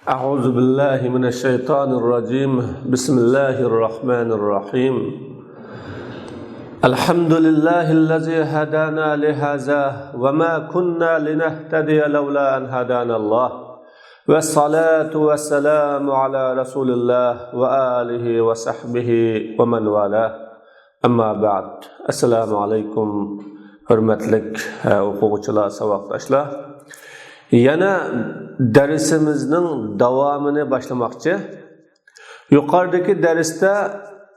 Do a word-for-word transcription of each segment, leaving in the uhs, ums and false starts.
أعوذ بالله من الشيطان الرجيم. بسم الله الرحمن الرحيم. الحمد لله الذي هدانا لهذا وما كنا لنهتدي لولا أن هدانا الله. والصلاة والسلام على رسول الله وآله وصحبه ومن والاه. أما بعد. السلام عليكم. ھۆرمەتلىك، ھە، ئوقۇغۇچىلار، ساۋاقداشلار. يەنە دەرسىمىزنىڭ داۋامىنى باشلىماقچى. يۇقىرىدىكى دەرستە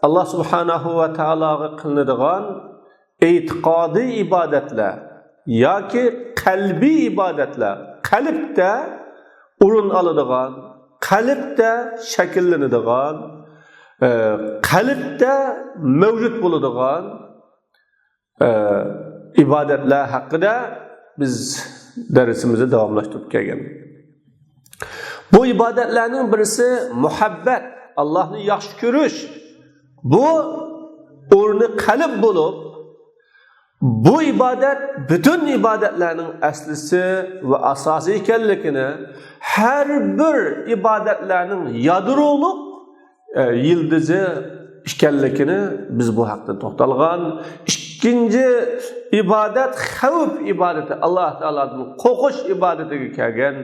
ئاللا سۇبھانەھۇ ۋە تائالاغا قىلىنىدىغان ئېتىقادىي ئىبادەتلەر ياكى قەلبىي ئىبادەتلەر، قەلبتە ئورۇن ئالىدىغان، قەلبتە شەكىللىنىدىغان، ئە، قەلبتە مەۋجۇت بولىدىغان، ئە، ئىبادەتلەر ھەققىدە بىز دەرسىمىزنى داۋاملاشتۇرۇپ كەلگەن. بۇ ئىبادەتلەرنىڭ بىرسى مۇھەببەت، ئاللانى ياخشى كۆرۈش. بۇ ئورنى قەلب بولۇپ، بۇ ئىبادەت پۈتۈن ئىبادەتلەرنىڭ ئەسلىسى ۋە ئاساسى ئىكەنلىكىنى، ھەر بىر ئىبادەتلەرنىڭ يادرولۇق، ئە، يىلدىزى ئىكەنلىكىنى بىز بۇ ھەقتە توختالغان. ئىككىنچى ئىبادەت خەۋپ ئىبادىتى، ئاللا تائالادىن قورقۇش ئىبادىتىگە كەلگەن.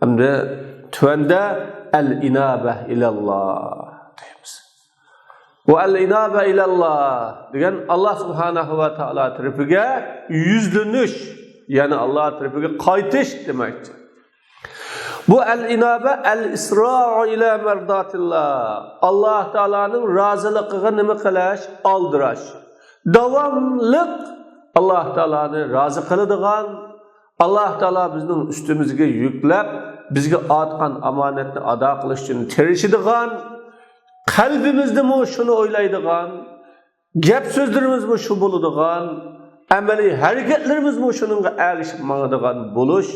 ئەمدى تۆۋەندە ئەل ئىنابە ئىلەللا دەيمىز. بۇ ئەل ئىنابە ئىلەللا دېگەن ئاللا سۇبھانەھۇ ۋە تائالا تەرىپىگە يۈزلىنىش، يەنى ئاللا تەرىپىگە قايتىش دېمەكچى. بۇ ئەل ئىنابە ئەل ئىسرائۇ ئىلە مەرداتىللا، ئاللا تائالانىڭ رازىلىقىغا نېمە قىلىش؟ ئالدىراش. داۋاملىق ئاللا تائالانى رازى قىلىدىغان، ئاللا تائالا بىزنىڭ ئۈستىمىزگە يۈكلەپ، بىزگە ئاتقان ئامانەتنى ئادا قىلىش ئۈچۈن تىرىشىدىغان، قەلبىمىزدىمۇ شۇنى ئويلايدىغان، گەپ سۆزلىرىمىزمۇ شۇ بولىدىغان، ئەمەلىي ھەرىكەتلىرىمىزمۇ شۇنىڭغا ئەگىشىپ ماڭىدىغان بولۇش،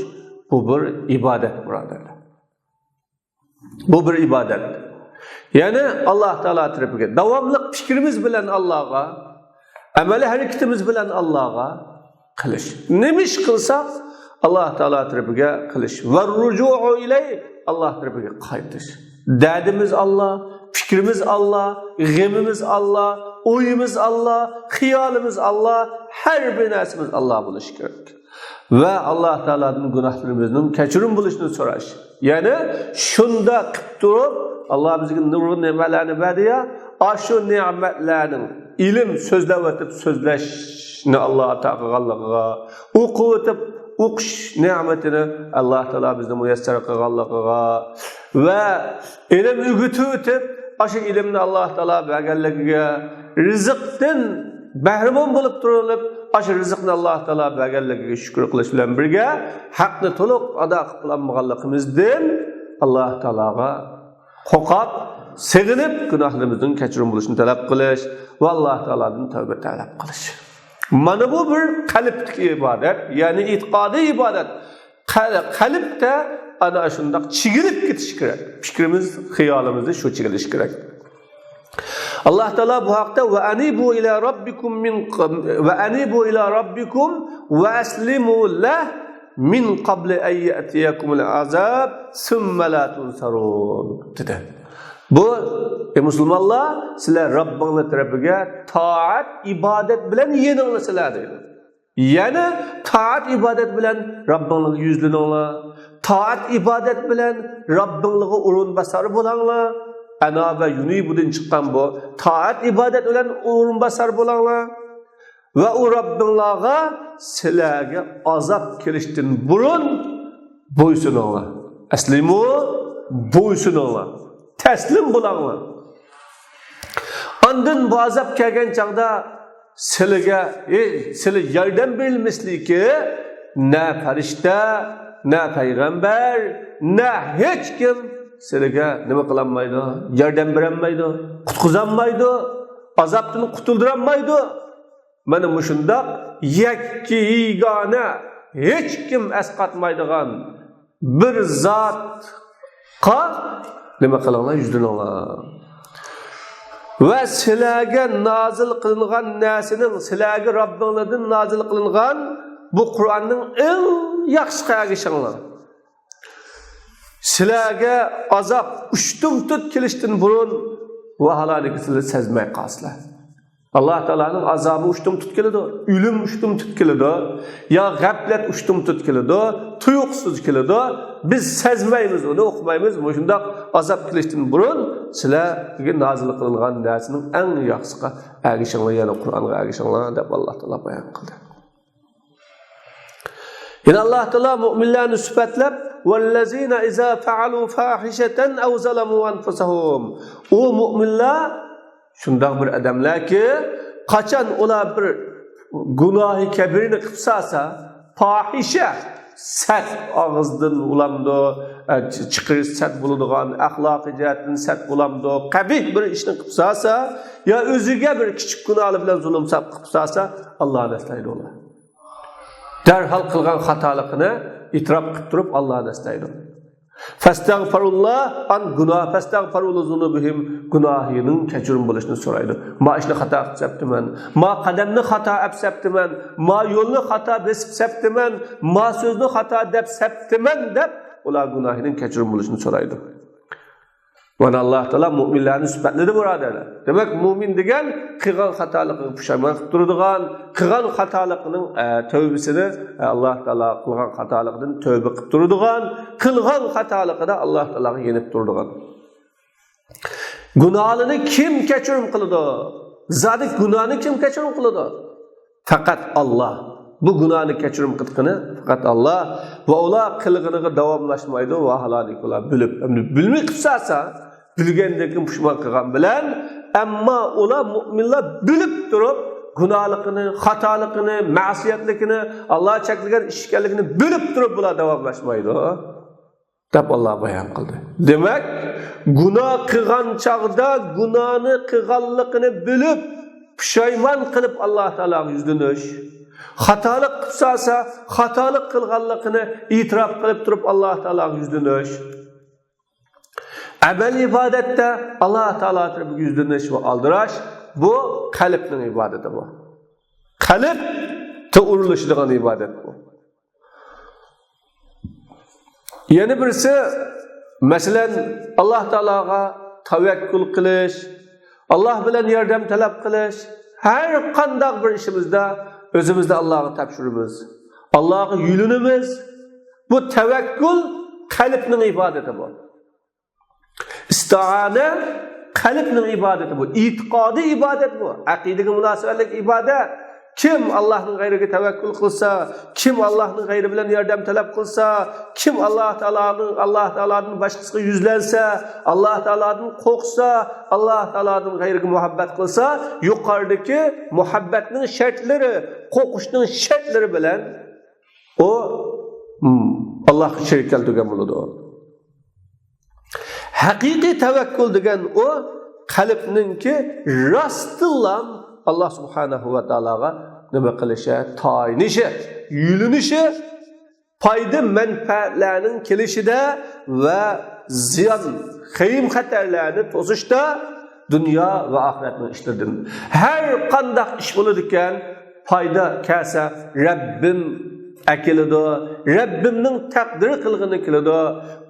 بۇ بىر ئىبادەت، بۇرادەرلەر. بۇ بىر ئىبادەت. يەنى ئاللا تائالا تەرىپىگە داۋاملىق پىكرىمىز بىلەن ئاللاغا، ئەمەلىي ھەرىكىتىمىز بىلەن ئاللاغا قىلىش. نېمە ئىش قىلساق، ئاللا تائالا تەرىپىگە قىلىش. ۋەررۇجۇئۇ ئىلەي، ئاللا تەرىپىگە قايتىش. دەردىمىز ئاللا، پىكرىمىز ئاللا، غېمىمىز ئاللا، ئويىمىز ئاللا، خىيالىمىز ئاللا، ھەر بىر نەرسىمىز ئاللا بولۇشى كېرەك. ۋە ئاللا تائالادىن گۇناھلىرىمىزنىڭ كەچۈرۈم بولۇشىنى سوراش. يەنى شۇنداق قىلىپ تۇرۇپ، ئاللا بىزگە نۇرغۇن نېمەتلەرنى بەردى يا، ئاشۇ نېمەتلەرنىڭ ئىلىم سۆزلەۋېتىپ سۆزلەشنى ئاللا ئاتا قىلغانلىقىغا، ئوقۇۋېتىپ ئوقۇش نېمىتىنى ئاللا تائالا بىزنى مۇيەسسەر قىلغانلىقىغا ۋە ئىلىم ئۆگىتىۋېتىپ، ئاشۇ ئىلىمنى ئاللا تائالا بەرگەنلىكىگە، رىزىقتىن مەھرۇم بولۇپ تۇرۇلۇپ، ئاشۇ رىزىقنى ئاللا تائالا بەرگەنلىكىگە شۈكۈر قىلىش بىلەن بىرگە، ھەقنى تولۇق ئادا قىلالمىغانلىقىمىزدىن ئاللا تائالاغا قورقۇپ، سېغىنىپ، گۇناھلىرىمىزدىن كەچۈرۈم بولۇشنى تەلەپ قىلىش ۋە ئاللا تائالادىن تەۋبە تەلەپ قىلىش. مانا بۇ بىر قەلبتىكى ئىبادەت، يەنى ئېتىقادىي ئىبادەت. قەل-، قەلبتە ئانا شۇنداق چىگىلىپ كېتىشى كېرەك. پىكرىمىز، خىيالىمىزنى شۇ چىگىلىشى كېرەك. ئاللا تائالا بۇ ھەقتە، «ۋە ئەنىبۇ ئىلە رەببىكۇم مىن ق-، ۋە ئەنىبۇ ئىلە رەببىكۇم ۋە ئەسلىمۇ لەھ مىن قەبلى ئەن يەتىيەكۇمۇل ئازاب سۇممە لا تۇنسەرۇن» دېدى. بۇ، ئەي مۇسۇلمانلار، سىلەر رەببىڭلار تەرىپىگە تائەت، ئىبادەت بىلەن يېنىڭلار سىلەر دەيدۇ. يەنى تائەت ئىبادەت بىلەن رەببىڭلارغا يۈزلىنىڭلار. تائەت ئىبادەت بىلەن رەببىڭلارغا ئورۇنباسار بولاڭلار. ئەنابە يۇنىبۇدىن چىققان بۇ. تائەت ئىبادەت بىلەن ئورۇنباسار بولاڭلار. ۋە ئۇ رەببىڭلارغا سىلەرگە ئازاب كېلىشتىن بۇرۇن بويسۇنۇڭلار. ئەسلىمۇ، بويسۇنۇڭلار. تەسلىم بولاڭلار. ئاندىن بۇ ئازاب كەلگەن چاغدا سىلىگە، ئى، سىلى ياردەم بېرىلمەسلىكى، نە پەرىشتە، نە پەيغەمبەر، نە ھېچكىم سىلىگە نېمە قىلالمايدۇ؟ ياردەم بېرەلمەيدۇ، قۇتقۇزالمايدۇ، ئازابتىن قۇتۇلدۇرالمايدۇ. مانا مۇشۇنداق يەككە يېگانە، ھېچكىم ئەسقاتمايدىغان بىر زاتقا نېمە قىلىڭلار، يۈزلىنىڭلار. ۋە سىلەرگە نازىل قىلىنغان نەرسىنىڭ، سىلەرگە رەببىڭلاردىن نازىل قىلىنغان بۇ قۇرئاننىڭ ئەڭ ياخشىسىغا ئەگىشىڭلار. سىلەرگە ئازاب ئۇشتۇمتۇت كېلىشتىن بۇرۇن، ۋاھالانىكى، سىلەر سەزمەي قالىسىلەر. ئاللا تائالانىڭ ئازابى ئۇشتۇمتۇت كېلىدۇ، ئۆلۈم ئۇشتۇمتۇت كېلىدۇ، يا غەپلەت ئۇشتۇمتۇت كېلىدۇ، تۇيۇقسىز كېلىدۇ. بىز سەزمەيمىز، ئۇنى ئۇقمايمىز. مۇشۇنداق ئازاب كېلىشتىن بۇرۇن سىلەرگە نازىل قىلىنغان نەرسىنىڭ ئەڭ ياخشىسىغا ئەگىشىڭلار، يەنى قۇرئانغا ئەگىشىڭلار، دەپ ئاللا تائالا بايان قىلدى. يەنە ئاللا تائالا مۆمىنلەرنى سۈپەتلەپ، «ۋەللەزىنە ئىزا فەئەلۇ فاھىشەتەن ئەۋ زەلەمۇ ئەنفۇسەھۇم.» ئۇ مۆمىنلەر شۇنداق بىر ئادەملەركى، قاچان ئۇلار بىر گۇناھى كەبىرنى قىلىپ سالسا، پاھىشە، سەت، ئاغزىدىن بولامدۇ، ئە، چىقىرىش سەت بولىدىغان، ئەخلاقىي جەھەتتىن سەت بولامدۇ، قەبىھ بىر ئىشنى قىلىپ سالسا، يا ئۆزىگە بىر كىچىك گۇناھلار بىلەن زۇلۇم سەت قىلىپ سالسا، ئاللانى ئەسلەيدۇ ئۇلار. دەرھال قىلغان خاتالىقىنى ئېتىراپ قىلىپ تۇرۇپ ئاللانى ئەسلەيدۇ. فەستەغفىرۇللا، ئان گۇناھ، فەستەغفىرۇ لىزۇنۇبىھىم، گۇناھىنىڭ كەچۈرۈم بولۇشنى سورايدۇ. ما ئىشنى خاتا قىلىپ سەپتىمەن، ما قەدەمنى خاتا ئەپ سەپتىمەن، ما يولنى خاتا بېسىپ سەپتىمەن، ما سۆزنى خاتا دەپ سەپتىمەن دەپ، ئۇلار گۇناھىنىڭ كەچۈرۈم بولۇشنى سورايدۇ. مانا ئاللا تائالا مۆمىنلەرنى سۈپەتلىدى، بۇرادەرلەر. دېمەك، مۆمىن دېگەن قىلغان خاتالىقىغا پۇشايمان قىلىپ تۇرىدىغان، قىلغان خاتالىقىنىڭ، ئە، تەۋبىسىنى، ئە، ئاللا تائالا قىلغان خاتالىقىدىن تەۋبە قىلىپ تۇرىدىغان، قىلغان خاتالىقىدا ئاللا تائالاغا يېنىپ تۇرىدىغان. گۇناھلىرىنى كىم كەچۈرۈم قىلىدۇ؟ زادى گۇناھنى كىم كەچۈرۈم قىلىدۇ؟ پەقەت ئاللا. بۇ گۇناھنى كەچۈرۈم قىلىدىغىنى پەقەت ئاللا. ۋە ئۇلار قىلغىنىغا داۋاملاشمايدۇ. ۋاھالانىكى، ئۇلار بىلىپ، ئەمدى بىلمەي قىلسا، بىلگەندىن كېيىن پۇشمان قىلغان بىلەن، ئەمما ئۇلار مۆمىنلەر بىلىپ تۇرۇپ گۇناھلىقىنى، خاتالىقىنى، مەسىيەتلىكىنى، ئاللا چەكلىگەن ئىش ئىكەنلىكىنى بىلىپ تۇرۇپ بۇلار داۋاملاشمايدۇ. دەپ ئاللا بايان قىلدى. دېمەك، گۇناھ قىلغان چاغدا گۇناھنى قىلغانلىقىنى بىلىپ، پۇشايمان قىلىپ ئاللا تائالاغا يۈزلىنىش، خاتالىق قىلسا، خاتالىق قىلغانلىقىنى ئېتىراپ قىلىپ تۇرۇپ ئاللا تائالاغا يۈزلىنىش، ئەمەل ئىبادەتتە ئاللا تائالا تەرىپىگە يۈزلىنىش ۋە ئالدىراش، بۇ قەلبنىڭ ئىبادىتى بۇ. قەلب تە ئۇرۇلۇشىدىغان ئىبادەت بۇ. يەنە بىرسى، مەسىلەن، ئاللا تائالاغا تەۋەككۈل قىلىش، ئاللا بىلەن ياردەم تەلەپ قىلىش، ھەر قانداق بىر ئىشىمىزدا ئۆزىمىزنى ئاللاغا تاپشۇرىمىز، ئاللاغا يۈلىنىمىز. بۇ تەۋەككۈل قەلبنىڭ ئىبادىتى بۇ. ئىستىئانە قەلبنىڭ ئىبادىتى بۇ، ئېتىقادىي ئىبادەت بۇ، ئەقىدىگە مۇناسىۋەتلىك ئىبادەت. كىم ئاللاھنىڭ غەيرىگە تەۋەككۈل قىلسا، كىم ئاللاھنىڭ غەيرى بىلەن ياردەم تەلەپ قىلسا، كىم ئاللا تائالانىڭ، ئاللا تائالادىن باشقىسىغا يۈزلەنسە، ئاللا تائالادىن قورقسا، ئاللا تائالادىن غەيرىگە مۇھەببەت قىلسا، يۇقىرىدىكى مۇھەببەتنىڭ شەرتلىرى، قورقۇشنىڭ شەرتلىرى بىلەن ئۇ، م، ئاللاھقا شېرىك كەلتۈرگەن بولىدۇ. ھەقىقىي تەۋەككۈل دېگەن ئۇ قەلبنىڭكى راستتىنلا ئاللا سۇبھانەھۇ ۋە تائالاغا نېمە قىلىشى، تايىنىشى، يۈلىنىشى، پايدا مەنپەئەتلەرنىڭ كېلىشىدە ۋە زىيان، خېيىم خەتەرلەرنى توسۇشتا دۇنيا ۋە ئاخىرەتنىڭ ئىشلىرىدىن. ھەر قانداق ئىش بولىدىكەن، پايدا كەلسە رەببىم ئەكېلىدۇ، رەببىمنىڭ تەقدىرى قىلغىنى كېلىدۇ.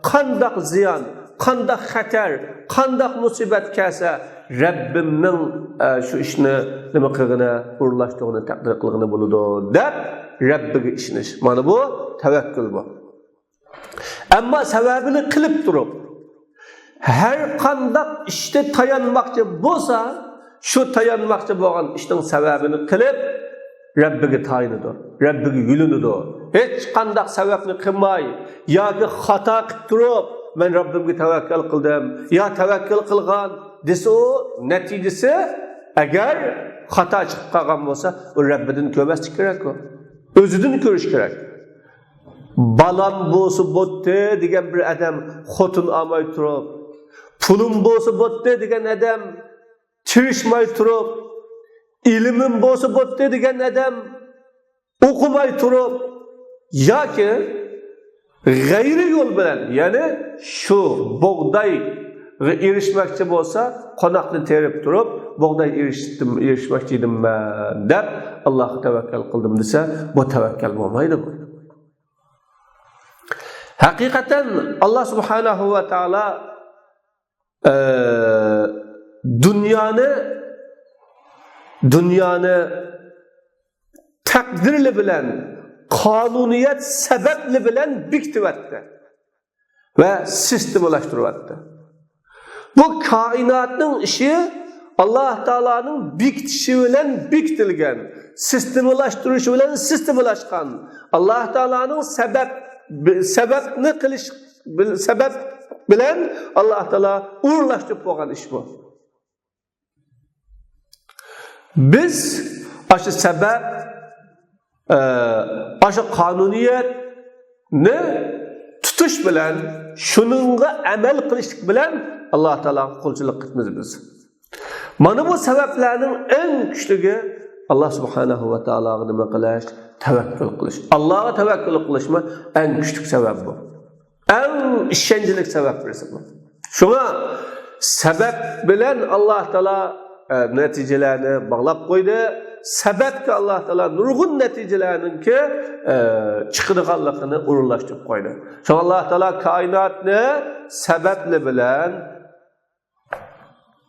قانداق زىيان، قانداق خەتەر، قانداق مۇسىبەت كەلسە رەببىمنىڭ، ئە، شۇ ئىشنى نېمە قىلغىنى، ئورۇنلاشتۇرغىنى، تەقدىر قىلغىنى بولىدۇ دەپ رەببىگە ئىشىنىش. مانا بۇ تەۋەككۈل بۇ. ئەمما سەۋەبىنى قىلىپ تۇرۇپ، ھەر قانداق ئىشتا تايانماقچى بولسا، شۇ تايانماقچى بولغان ئىشنىڭ سەۋەبىنى قىلىپ، رەببىگە تايىنىدۇ، رەببىگە يۈلىنىدۇ. ھېچقانداق سەۋەبنى قىلماي ياكى خاتا قىلىپ تۇرۇپ، مەن رەببىمگە تەۋەككەل قىلدىم، يا تەۋەككەل قىلغان دېسە، ئۇ نەتىجىسى، ئەگەر خاتا چىقىپ قالغان بولسا، ئۇ رەببىدىن كۆرمەسلىك كېرەك ئۇ. ئۆزىدىن كۆرۈش كېرەك. بالام بولسا بوتتى دېگەن بىر ئادەم خوتۇن ئالماي تۇرۇپ، پۇلۇم بولسا بوتتى دېگەن ئادەم تىرىشماي تۇرۇپ، ئىلمىم بولسا بوتتى دېگەن ئادەم ئوقۇماي تۇرۇپ، ياكى غەيرىي يول بىلەن، يەنى شۇ بۇغدايغا ئېرىشمەكچى بولسا، قوناقنى تېرىپ تۇرۇپ، بۇغداي ئېرىشتىم، ئېرىشمەكچى ئىدىم مەن دەپ، ئاللاھقا تەۋەككەل قىلدىم دېسە، بۇ تەۋەككەل بولمايدۇ بۇ. ھەقىقەتەن ئاللا سۇبھانەھۇ ۋە تائالا، ئە، دۇنيانى، دۇنيانى تەقدىرلىرى بىلەن، قانۇنىيەت سەۋەبلىرى بىلەن بېكىتىۋەتتى ۋە سىستېمىلاشتۇرۇۋەتتى. بۇ كائىناتنىڭ ئىشى ئاللا تائالانىڭ بېكىتىشى بىلەن بېكىتىلگەن، سىستېمىلاشتۇرۇشى بىلەن سىستېمىلاشقان، ئاللا تائالانىڭ سەۋەب، سەۋەبنى قىلىش، سەۋەب بىلەن ئاللا تائالا ئورۇنلاشتۇرۇپ بولغان ئىش بۇ. بىز ئاشۇ سەۋەب، ئە، ئاشۇ قانۇنىيەتنى تۇتۇش بىلەن، شۇنىڭغا ئەمەل قىلىشلىق بىلەن ئاللا تائالاغا قۇلچىلىق قىلىمىز بىز. مانا بۇ سەۋەبلەرنىڭ ئەڭ كۈچلۈكى ئاللا سۇبھانەھۇ ۋە تائالاغا نېمە قىلىش؟ تەۋەككۈل قىلىش. ئاللاغا تەۋەككۈل قىلىشمۇ ئەڭ كۈچلۈك سەۋەب بۇ. ئەڭ ئىشەنچلىك سەۋەب بىرسى بۇ. شۇڭا سەۋەب بىلەن ئاللا تائالا، ئە، نەتىجىلەرنى باغلاپ قويدى. سەۋەبكە ئاللا تائالا نۇرغۇن نەتىجىلەرنىڭكى، ئە، چىقىدىغانلىقىنى ئورۇنلاشتۇرۇپ قويدى. شۇڭا ئاللا تائالا كائىناتنى سەۋەبلىرى بىلەن،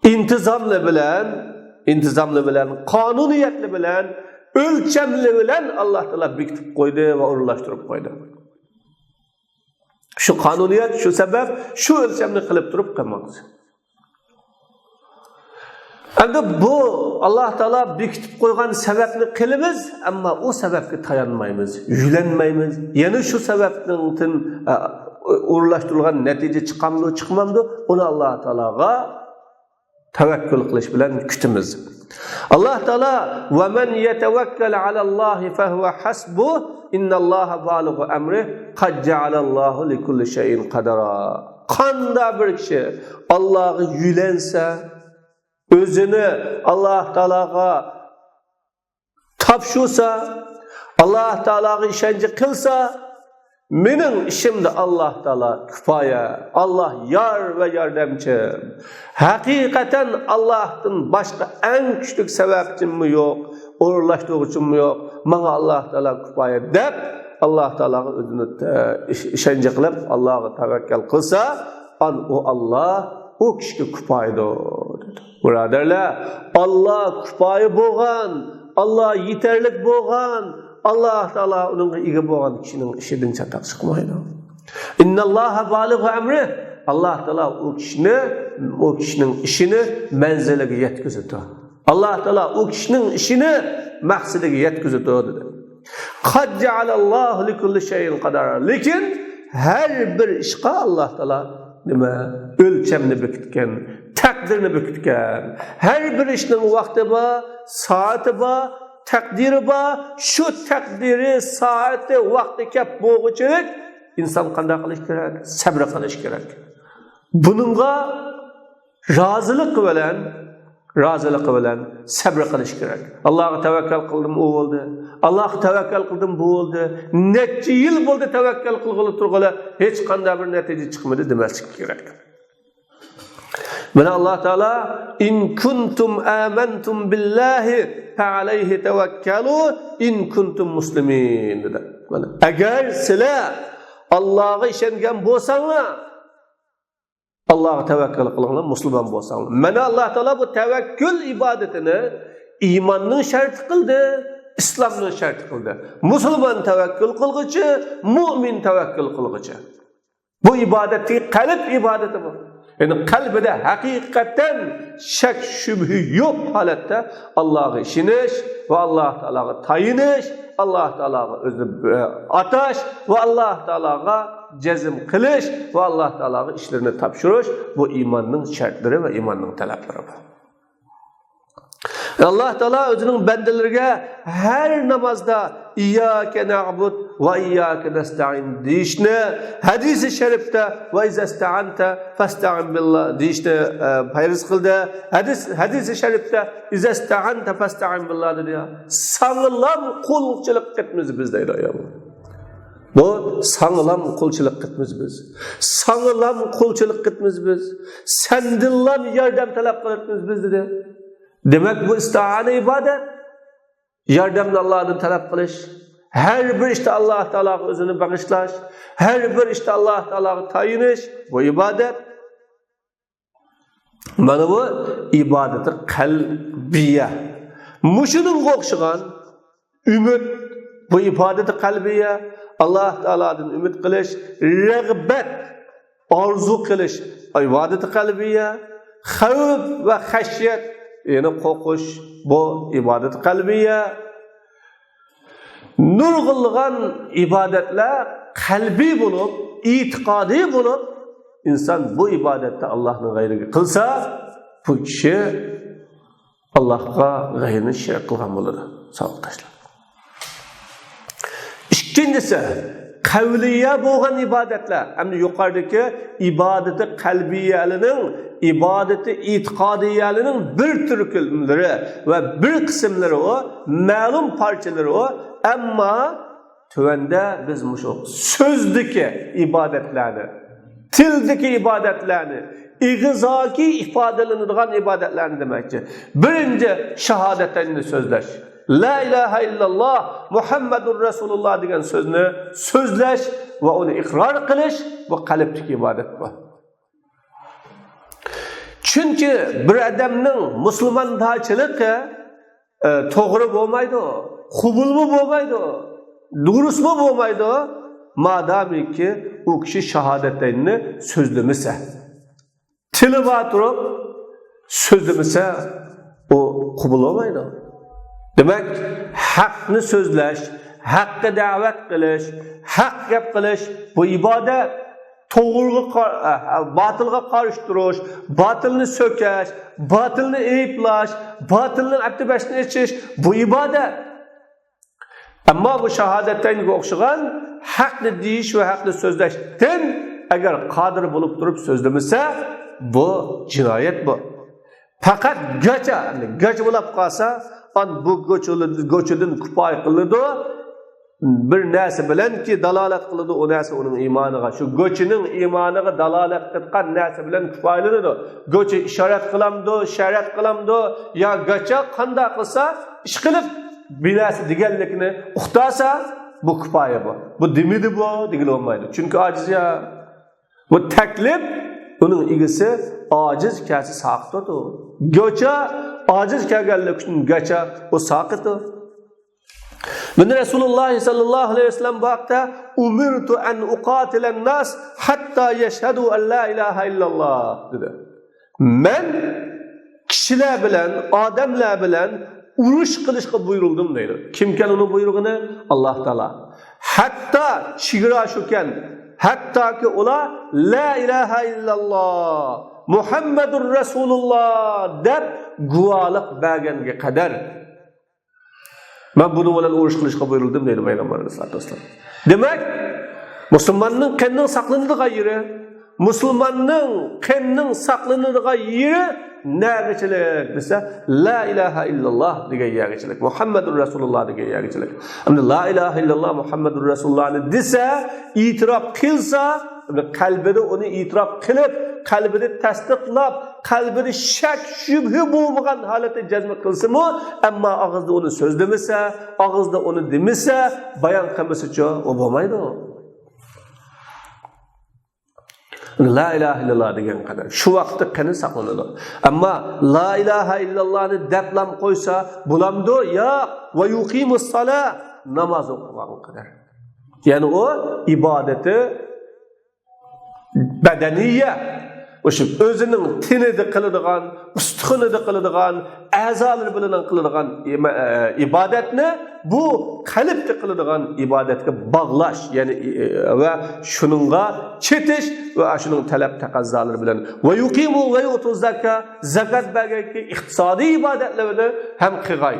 ئىنتىزاملىرى بىلەن، ئىنتىزاملىرى بىلەن، قانۇنىيەتلىرى بىلەن، ئۆلچەملىرى بىلەن ئاللا تائالا بېكىتىپ قويدى ۋە ئورۇنلاشتۇرۇپ قويدى. شۇ قانۇنىيەت، شۇ سەۋەب، شۇ ئۆلچەمنى قىلىپ تۇرۇپ قىلماڭ. ئەمدى بۇ ئاللا تائالا بېكىتىپ قويغان سەۋەبنى قىلىمىز، ئەمما ئۇ سەۋەبكە تايانمايمىز، يۈلەنمەيمىز. يەنە شۇ سەۋەبنىڭ، ئە، ئورۇنلاشتۇرۇلغان نەتىجە چىقامدۇ، چىقمامدۇ، ئۇنى ئاللا تائالاغا تەۋەككۈل قىلىش بىلەن كۈتىمىز. ئاللا تائالا، «وَمَنْ يَتَوَكَّلْ عَلَى اللَّهِ فَهُوَ حَسْبُهُ، إِنَّ اللَّهَ بَالِغُ أَمْرِهِ، قَدْ جَعَلَ اللَّهُ لِكُلِّ شَيْءٍ قَدْرًا.» قانداق بىر كىشى ئاللاغا يۈلەنسە، ئۆزىنى ئاللا تائالاغا تاپشۇرسا، ئاللا تائالاغا ئىشەنچ قىلسا، مېنىڭ ئىشىمدا ئاللا تائالا كۇپايە، ئاللا يار ۋە ياردەمچىم. ھەقىقەتەن ئاللاھتىن باشقا ئەڭ كۈچلۈك سەۋەبچىممۇ يوق، ئورۇنلاشتۇرغۇچىممۇ يوق. ماڭا ئاللا تائالا كۇپايە دەپ، ئاللا تائالاغا ئۆزىنى، ئە، ئىش-، ئىشەنچ قىلىپ، ئاللاغا تەۋەككەل قىلسا، ئان ئۇ ئاللا ئۇ كىشىگە كۇپايىدۇر، دېدى. بۇرادەرلەر، ئاللا كۇپايە بولغان، ئاللا يېتەرلىك بولغان، ئاللا تائالا ئۇنىڭغا ئىگە بولغان كىشىنىڭ ئىشىدىن چاتاق چىقمايدۇ. «إِنَّ اللَّهَ بَالِغُ أَمْرِهِ»، ئاللا تائالا ئۇ كىشىنى، ئۇ كىشىنىڭ ئىشىنى مەنزىلىگە يەتكۈزىدۇ. ئاللا تائالا ئۇ كىشىنىڭ ئىشىنى مەقسىتىگە يەتكۈزىدۇ، دېدى. «قَدْ جَعَلَ اللَّهُ لِكُلِّ شَيْءٍ قَدْرًا.» لېكىن ھەر بىر ئىشقا ئاللا تائالا نېمە؟ ئۆلچەمنى بېكىتكەن، تەقدىرنى بېكىتكەن. ھەر بىر ئىشنىڭ ۋاقتى بار، سائىتى بار، تەقدىرى بار. شۇ تەقدىرى، سائىتى، ۋاقتى كەپ بولغۇچىلىك ئىنسان قانداق قىلىش كېرەك؟ سەبرى قىلىش كېرەك. بۇنىڭغا رازىلىق بىلەن، رازىلىقى بىلەن سەبرى قىلىش كېرەك. ئاللاغا تەۋەككەل قىلدىم، ئۇ بولدى. ئاللاغا تەۋەككەل قىلدىم، بۇ بولدى. نەچچە يىل بولدى تەۋەككەل قىلغىلى تۇرغىلى، ھېچقانداق بىر نەتىجە چىقمىدى دېمەسلىك كېرەك. مانا ئاللا تائالا، «إِن كُنْتُمْ آمَنْتُمْ بِاللَّهِ فَعَلَيْهِ تَوَكَّلُوا إِن كُنْتُمْ مُسْلِمِينَ» دېدى. مانا، ئەگەر سىلەر ئاللاغا ئىشەنگەن بولساڭلار، ئاللاغا تەۋەككەل قىلىڭلار، مۇسۇلمان بولساڭلار. مانا ئاللا تائالا بۇ تەۋەككۈل ئىبادىتىنى ئىماننىڭ شەرتى قىلدى، ئىسلامنىڭ شەرتى قىلدى. مۇسۇلمان تەۋەككۈل قىلغۇچى، مۇئمىن تەۋەككۈل قىلغۇچى. بۇ ئىبادەتتىكى قەلب ئىبادىتى بۇ. يەنى قەلبىدە ھەقىقەتەن شەك، شۈبھە يوق ھالەتتە ئاللاغا ئىشىنىش ۋە ئاللا تائالاغا تايىنىش، ئاللا تائالاغا ئۆزىنى، ئە، ئاتاش ۋە ئاللا تائالاغا جەزم قىلىش ۋە ئاللا تائالاغا ئىشلىرىنى تاپشۇرۇش، بۇ ئىماننىڭ شەرتلىرى ۋە ئىماننىڭ تەلەپلىرى بۇ. ئاللا تائالا ئۆزىنىڭ بەندىلىرىگە ھەر نامازدا «إِيَّاكَ نَعْبُدُ وَإِيَّاكَ نَسْتَعِينُ» دېيىشنى، ھەدىسى شەرىپتە «وَإِذَا اسْتَعَنْتَ فَاسْتَعِنْ بِاللَّهِ» دېيىشنى، ئە، پەرز قىلدى. ھەدىس، ھەدىسى شەرىپتە «إِذَا اسْتَعَنْتَ فَاسْتَعِنْ بِاللَّهِ» دېدى. ساڭىلام قۇلچىلىق قىلىمىز بىز دەيدۇ ئايەت. بۇ ساڭىلام قۇلچىلىق قىلىمىز بىز. ساڭىلام قۇلچىلىق قىلىمىز بىز. سەندىنلام ياردەم تەلەپ قىلىمىز بىز دېدى. دېمەك، بۇ ئىستىئانە ئىبادەت. ياردەمنى ئاللادىن تەلەپ قىلىش. ھەر بىر ئىشتا ئاللاھ تائالاغا ئۆزىنى بېغىشلاش، ھەر بىر ئىشتا ئاللاھ تائالاغا تايىنىش، بۇ ئىبادەت. مانا بۇ ئىبادىتى قەلبىيە. مۇشۇنىڭغا ئوخشىغان ئۈمىد، بۇ ئىبادىتى قەلبىيە، ئاللاھ تائالادىن ئۈمىد قىلىش، رەغبەت، ئارزۇ قىلىش، ئىبادىتى قەلبىيە، خەۋپ ۋە خەشيەت، يەنى قورقۇش، بۇ ئىبادىتى قەلبىيە. نۇرغۇنلىغان ئىبادەتلەر قەلبىي بولۇپ، ئېتىقادىي بولۇپ، ئىنسان بۇ ئىبادەتنى ئاللاھنىڭ غەيرىگە قىلسا، بۇ كىشى ئاللاھقا غەيرىنى شېرىك قىلغان بولىدۇ، ساۋاقداشلار. ئىككىنچىسى، قەۋلىيە بولغان ئىبادەتلەر. ئەمدى يۇقىرىدىكى ئىبادىتى قەلبىيەلىنىڭ، ئىبادىتى ئېتىقادىيەلىنىڭ بىر تۈركۈملىرى ۋە بىر قىسىملىرى ئۇ، مەلۇم پارچىلىرى ئۇ. ئەمما تۆۋەندە بىز مۇشۇ سۆزدىكى ئىبادەتلەرنى، تىلدىكى ئىبادەتلەرنى، ئېغىزدىكى ئىپادىلىنىدىغان ئىبادەتلەرنى دېمەكچى. بىرىنچى، شاھادەتەيننى سۆزلەش. لا ئىلاھە ئىللاللا، مۇھەممەدۇر رەسۇلۇللا دېگەن سۆزنى سۆزلەش ۋە ئۇنى ئىقرار قىلىش، بۇ قەلبتىكى ئىبادەت بۇ. چۈنكى بىر ئادەمنىڭ مۇسۇلماندارچىلىقى، ئە، توغرا بولمايدۇ، قوبۇلمۇ بولمايدۇ، دۇرۇسمۇ بولمايدۇ، مادامىكى ئۇ كىشى شاھادەتەيننى سۆزلىمىسە. تىلى بار تۇرۇپ سۆزلىمىسە، ئۇ قوبۇل بولمايدۇ. دېمەك، ھەقنى سۆزلەش، ھەققە دەۋەت قىلىش، ھەق گەپ قىلىش، بۇ ئىبادەت. توغرىغا قار-، ئە، باتىلغا قارشى تۇرۇش، باتىلنى سۆكەش، باتىلنى ئەيىبلەش، باتىلنىڭ ئەپتى بەشنى ئېچىش، بۇ ئىبادەت. ئەمما بۇ شاھادەتەينگە ئوخشىغان ھەقنى دېيىش ۋە ھەقنى سۆزلەشتىن ئەگەر قادىر بولۇپ تۇرۇپ سۆزلىمىسە، بۇ جىنايەت بۇ. پەقەت گاچا، گاچا بولاپ قالسا، ئان بۇ گوچىدىن كۇپايە قىلىدۇ. بىر نەرسە بىلەنكى دالالەت قىلىدۇ، ئۇ نەرسە ئۇنىڭ ئىمانىغا، شۇ گوچىنىڭ ئىمانىغا دالالەت قىلىدىغان نەرسە بىلەن كۇپايىلىنىدۇ. گوچى ئىشارەت قىلامدۇ، شەرەت قىلامدۇ، يا گاچا قانداق قىلسا، ئىشقىلىپ بىر نەرسە دېگەنلىكىنى ئۇقتۇرسا، بۇ كۇپايە بۇ. بۇ دېمىدى بۇ، دېگىلى بولمايدۇ. چۈنكى ئاجىز يا. بۇ تەكلىپ، ئۇنىڭ ئىگىسى ئاجىز، كەسى ساقىتىدۇ. گوچا ئاجىز كەلگەنلىكى ئۈچۈن گاچا ئۇ ساقىتى. مانا رەسۇلۇللاھ سەللەللاھۇ ئەلەيھى ۋەسەللەم بۇ ھەقتە، «ئۇمىرتۇ ئەن ئۇقاتىلەن ناس ھەتتا يەشھەدۇ ئەن لا ئىلاھە ئىللاللاھ» دېدى. مەن كىشىلەر بىلەن، ئادەملەر بىلەن ئۇرۇش قىلىشقا بۇيرۇلدۇم دەيدۇ. كىمكەن ئۇنىڭ بۇيرۇغىنى؟ ئاللاھ تائالا. ھەتتا چېگرا شۇكەن، ھەتتاكى ئۇلار لا ئىلاھە ئىللاللاھ، مۇھەممەدۇر رەسۇلۇللاھ دەپ گۇۋاھلىق بەرگەنگە قەدەر. مەن بۇنىڭ بىلەن ئۇرۇش قىلىشقا بۇيرۇلدۇم دەيدۇ پەيغەمبەر ئەلەيھىسسالاتۇ ۋەسسالام. دېمەك، مۇسۇلماننىڭ قېنىنىڭ ساقلىنىدىغان يېرى، مۇسۇلماننىڭ قېنىنىڭ ساقلىنىدىغان يېرى نەگىچىلىك دېسە، لا ئىلاھە ئىللاللاھ دېگەن يەرگىچىلىك، مۇھەممەدۇر رەسۇلۇللاھ دېگەن يەرگىچىلىك. ئەمدى لا ئىلاھە ئىللاللاھ مۇھەممەدۇر رەسۇلۇللاھنى دېسە، ئېتىراپ قىلسا، قەلبىدە ئۇنى ئېتىراپ قىلىپ، قەلبىدە تەستىقلاپ، قەلبىدە شەك شۈبھە بولمىغان ھالەتتە جەزم قىلسىمۇ، ئەمما ئاغزىدا ئۇنى سۆزلىمىسە، ئاغزىدا ئۇنى دېمىسە، بايان قىلمىسىچۇ، ئۇ بولمايدۇ. لا ئىلاھە ئىللاللاھ دېگەن قەدەر شۇ ۋاقىتتا قېنى ساقلىنىدۇ. ئەمما لا ئىلاھە ئىللاللاھنى دەپلام قويسا بولامدۇ؟ ياق. ۋە يۇقىمۇسسالاھ، ناماز ئوقۇغان قەدەر. يەنى ئۇ ئىبادىتى بەدەنىيە، ئوشۇ ئۆزىنىڭ تېنىدا قىلىدىغان، ئۇستىخىنىدا قىلىدىغان، ئەزالىرى بىلەن قىلىدىغان ئىما-، ئە، ئىبادەتنى بۇ قەلبتە قىلىدىغان ئىبادەتكە باغلاش، يەنى، ئى، ۋە شۇنىڭغا چېتىش ۋە شۇنىڭ تەلەپ تەقەززالىرى بىلەن. ۋە يۇقىمۇ ۋە يۇتۇ زاكا، زاكات بەرگەنكى ئىقتىسادىي ئىبادەتلەرنى ھەم قىلغاي.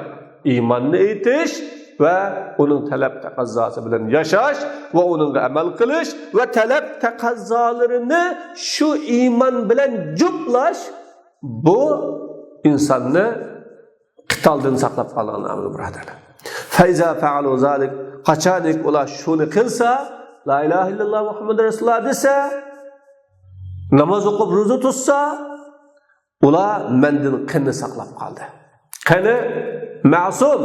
ئىماننى ئېيتىش ۋە ئۇنىڭ تەلەپ تەقەززاسى بىلەن ياشاش ۋە ئۇنىڭغا ئەمەل قىلىش ۋە تەلەپ تەقەززالىرىنى شۇ ئىمان بىلەن جۈپلاش، بۇ ئىنساننى قىتالدىن ساقلاپ قالغان ئەمەل، بۇرادەرلەر. فەئىزا فەئەلۇ زالىك، قاچانكى ئۇلار شۇنى قىلسا، لا ئىلاھە ئىللاللاھ مۇھەممەدۇر رەسۇلۇللاھ دېسە، ناماز ئوقۇپ روزا تۇتسا، ئۇلار مەندىن قېنىنى ساقلاپ قالدى. قېنى مەسۇم.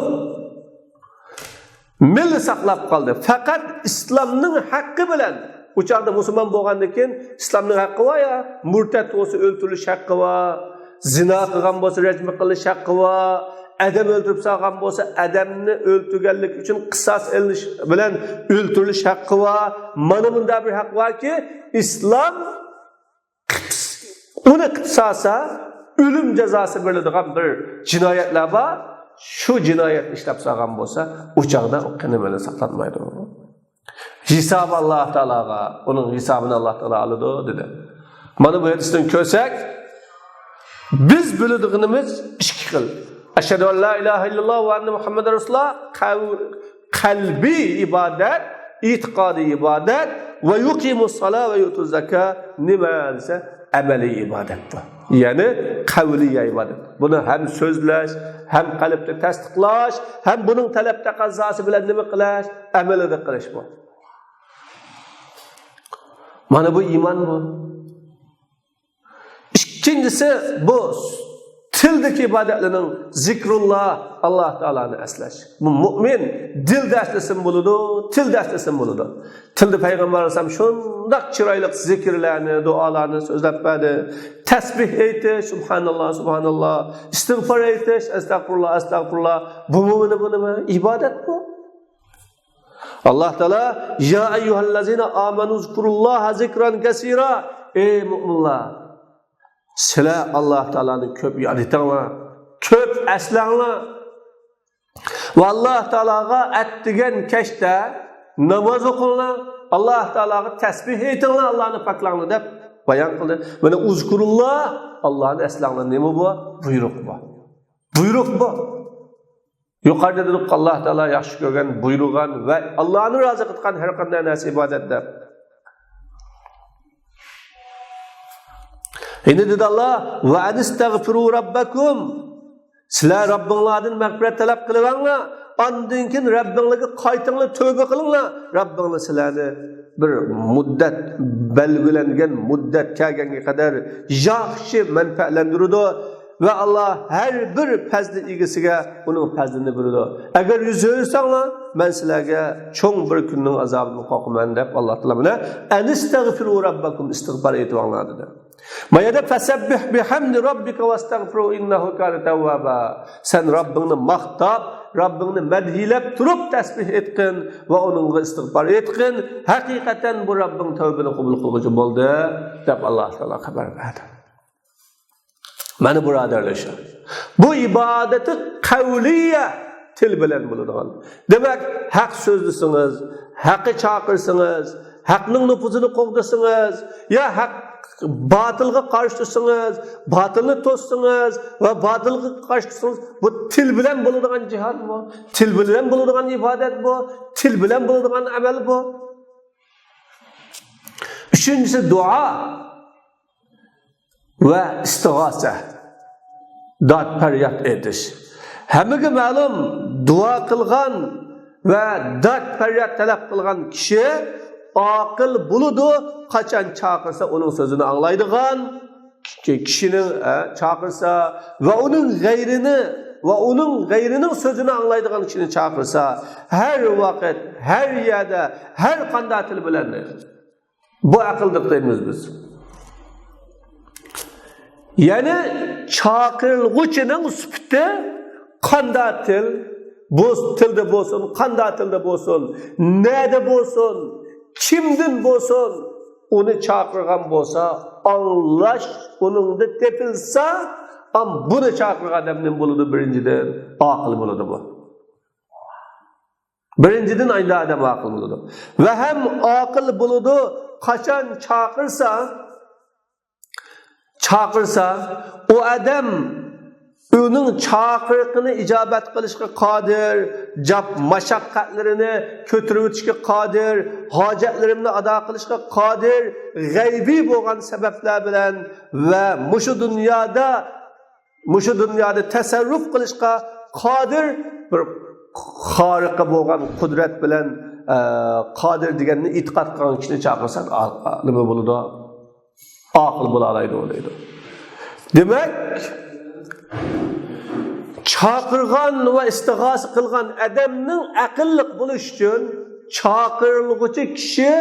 مىللا ساقلاپ قالدى. پەقەت ئىسلامنىڭ ھەققى بىلەن. ئۇ چاغدا مۇسۇلمان بولغاندىن كېيىن ئىسلامنىڭ ھەققى بار يا، مۇرتەت بولسا ئۆلتۈرۈلۈش ھەققى بار، زىنا قىلغان بولسا رەجم قىلىش ھەققى بار، ئادەم ئۆلتۈرۈپ سالغان بولسا ئادەمنى ئۆلتۈرگەنلىك ئۈچۈن قىساس ئېلىش بىلەن ئۆلتۈرۈلۈش ھەققى بار. مانا بۇنداق بىر ھەق باركى، ئىسلام ئۇنى قىلىپ سالسا، ئۆلۈم جازاسى بېرىلىدىغان بىر جىنايەتلەر بار. شۇ جىنايەتنى ئىشلەپ سالغان بولسا، ئۇ چاغدا ئۇ قېنى مېنى ساقلانمايدۇ. ھېسابى ئاللا تائالاغا، ئۇنىڭ ھېسابىنى ئاللا تائالا ئالىدۇ، دېدى. مانا بۇ ھەدىستىن كۆرسەك، بىز بىلىدىغىنىمىز ئىككى خىل. ئەشھەدۇ ئەن لا ئىلاھە ئىللاللا ۋە ئەننە مۇھەممەدەن رەسۇلۇللا، قەۋ-، قەلبىي ئىبادەت، ئېتىقادىي ئىبادەت، ۋە يۇقىمۇسسالا ۋە يۇتۇززاكا نېمە دېسە، ئەمەلىي ئىبادەت بۇ. يەنى قەۋلىيە ئىبادەت. بۇنى ھەم سۆزلەش، ھەم قەلبتە تەستىقلاش، ھەم بۇنىڭ تەلەپ تەقەززاسى بىلەن نېمە قىلىش؟ ئەمەلدە قىلىش بۇ. مانا بۇ ئىمان بۇ. ئىككىنچىسى، بۇ تىلدىكى ئىبادەتلەرنىڭ زىكرۇللا، ئاللا تائالانى ئەسلەش. بۇ مۇئمىن دىلدا ئەسلىسىمۇ بولىدۇ، تىلدا ئەسلىسىمۇ بولىدۇ. تىلدا پەيغەمبەر ئەلەيھىسسالام شۇنداق چىرايلىق زىكىرلەرنى، دۇئالارنى سۆزلەپ بەردى. تەسبىھ ئېيتىش، سۇبھاناللا، سۇبھاناللا، ئىستىغپار ئېيتىش، ئەستەغپۇرۇللا، ئەستەغپۇرۇللا. بۇمۇ، بۇنى، بۇنى ئىبادەت بۇ. ئاللا تائالا، يا ئەييۇھەللەزىنە ئامەنۇ ئۇزكۇرۇللاھە زىكران كەسىرا. ئەي مۇئمىنلار، سىلەر ئاللا تائالانى كۆپ ياد ئېتىڭلار، كۆپ ئەسلەڭلار. ۋە ئاللا تائالاغا ئەتىگەن كەچتە ناماز ئوقۇڭلار، ئاللا تائالاغا تەسبىھ ئېيتىڭلار، ئاللانى پاكلاڭلار دەپ بايان قىلدى. مانا ئۇزكۇرۇللا، ئاللانى ئەسلەڭلار. نېمە بۇ؟ بۇيرۇق بۇ. بۇيرۇق بۇ. يۇقىرىدا دېدۇق، ئاللا تائالا ياخشى كۆرگەن، بۇيرۇغان ۋە ئاللانى رازى قىلغان ھەر قانداق نەرسە ئىبادەت دەپ. يەنە دېدى ئاللا، ۋە ئەنىستەغفىرۇ رەببەكۇم. سىلەر رەببىڭلاردىن مەغپىرەت تەلەپ قىلىۋەڭلار. ئاندىن كېيىن رەببىڭلارغا قايتىڭلار، تۆبە قىلىڭلار. رەببىڭلار سىلەرنى بىر مۇددەت بەلگىلەنگەن مۇددەت كەلگەنگە قەدەر ياخشى مەنپەئەتلەندۈرىدۇ. ۋە ئاللا ھەر بىر پەزلى ئىگىسىگە ئۇنىڭ پەزلىنى بېرىدۇ. ئەگەر يۈز ئۆرۈسەڭلار، مەن سىلەرگە چوڭ بىر كۈننىڭ ئازابىدىن قورقىمەن دەپ ئاللا تائالا مانا، ئەنىستەغفىرۇ رەببەكۇم، ئىستىغپار ئېيتىۋاڭلار دېدى. ما يەردە فەسەببىھ بىھەمدى رەببىكە ۋەستەغفىرۇ ئىننەھۇ كانە تەۋۋابا. سەن رەببىڭنى ماختاپ، رەببىڭنى مەدھىيلەپ تۇرۇپ تەسبىھ ئېيتقىن ۋە ئۇنىڭغا ئىستىغپار ئېيتقىن. ھەقىقەتەن بۇ رەببىڭ تەۋبىنى قوبۇل قىلغۇچى بولدى، دەپ ئاللا تائالا خەۋەر بەردى. مانا بۇرادەرلەر، بۇ ئىبادىتى قەۋلىيە، تىل بىلەن بولىدىغان. دېمەك، ھەق سۆزلىسىڭىز، ھەققە چاقىرسىڭىز، ھەقنىڭ نوپۇزىنى قوغدىسىڭىز، يا ھەق، باتىلغا قارشى تۇرسىڭىز، باتىلنى توسسىڭىز ۋە باتىلغا قارشى تۇرسىڭىز، بۇ تىل بىلەن بولىدىغان جىھاد بۇ، تىل بىلەن بولىدىغان ئىبادەت بۇ، تىل بىلەن بولىدىغان ئەمەل بۇ. ئۈچىنچىسى دۇئا. ۋە ئىستىغاسە، داد پەرياد ئېيتىش. ھەممىگە مەلۇم، دۇئا قىلغان ۋە داد پەرياد تەلەپ قىلغان كىشى ئاقىل بولىدۇ، قاچان چاقىرسا ئۇنىڭ سۆزىنى ئاڭلايدىغان كىشىنى، ئە، چاقىرسا ۋە ئۇنىڭ غەيرىنى ۋە ئۇنىڭ غەيرىنىڭ سۆزىنى ئاڭلايدىغان كىشىنى چاقىرسا، ھەر ۋاقىت، ھەر يەردە، ھەر قانداق تىل بىلەن دەيدۇ. بۇ ئەقىلدە دەيمىز بىز. يەنى چاقىرىلغۇچىنىڭ سۈپىتى قانداق تىل، بۇ تىلدا بولسۇن، قانداق تىلدا بولسۇن، نەدە بولسۇن، كىمدىن بولسۇن، ئۇنى چاقىرغان بولسا، ئاڭلاش ئۇنىڭدا تېپىلسا، ئام بۇنى چاقىرغان ئادەم نېمە بولىدۇ؟ بىرىنچىدىن، ئاقىل بولىدۇ بۇ. بىرىنچىدىن، ئايدا ئادەم ئاقىل بولىدۇ. ۋە ھەم ئاقىل بولىدۇ، قاچان چاقىرسا، چاقىرسا، ئۇ ئادەم ئۇنىڭ چاقىرىقىنى ئىجابەت قىلىشقا قادىر، جاپ مەشەققەتلىرىنى كۆتۈرۈۋېتىشكە قادىر، ھاجەتلىرىمنى ئادا قىلىشقا قادىر، غەيبىي بولغان سەۋەبلەر بىلەن ۋە مۇشۇ دۇنيادا مۇشۇ دۇنيادا تەسەررۇپ قىلىشقا قادىر بىر خارىقى بولغان قۇدرەت بىلەن، ئە، قادىر دېگەننى ئېتىقاد قىلغان كىشىنى چاقىرساق، ئا-، ئا-، نېمە بولىدۇ؟ ئاقىل بولالايدۇ دەيدۇ. دېمەك، چاقىرغان ۋە ئىستىغاسە قىلغان ئادەمنىڭ ئەقىللىق بولۇشى ئۈچۈن چاقىرىلغۇچى كىشى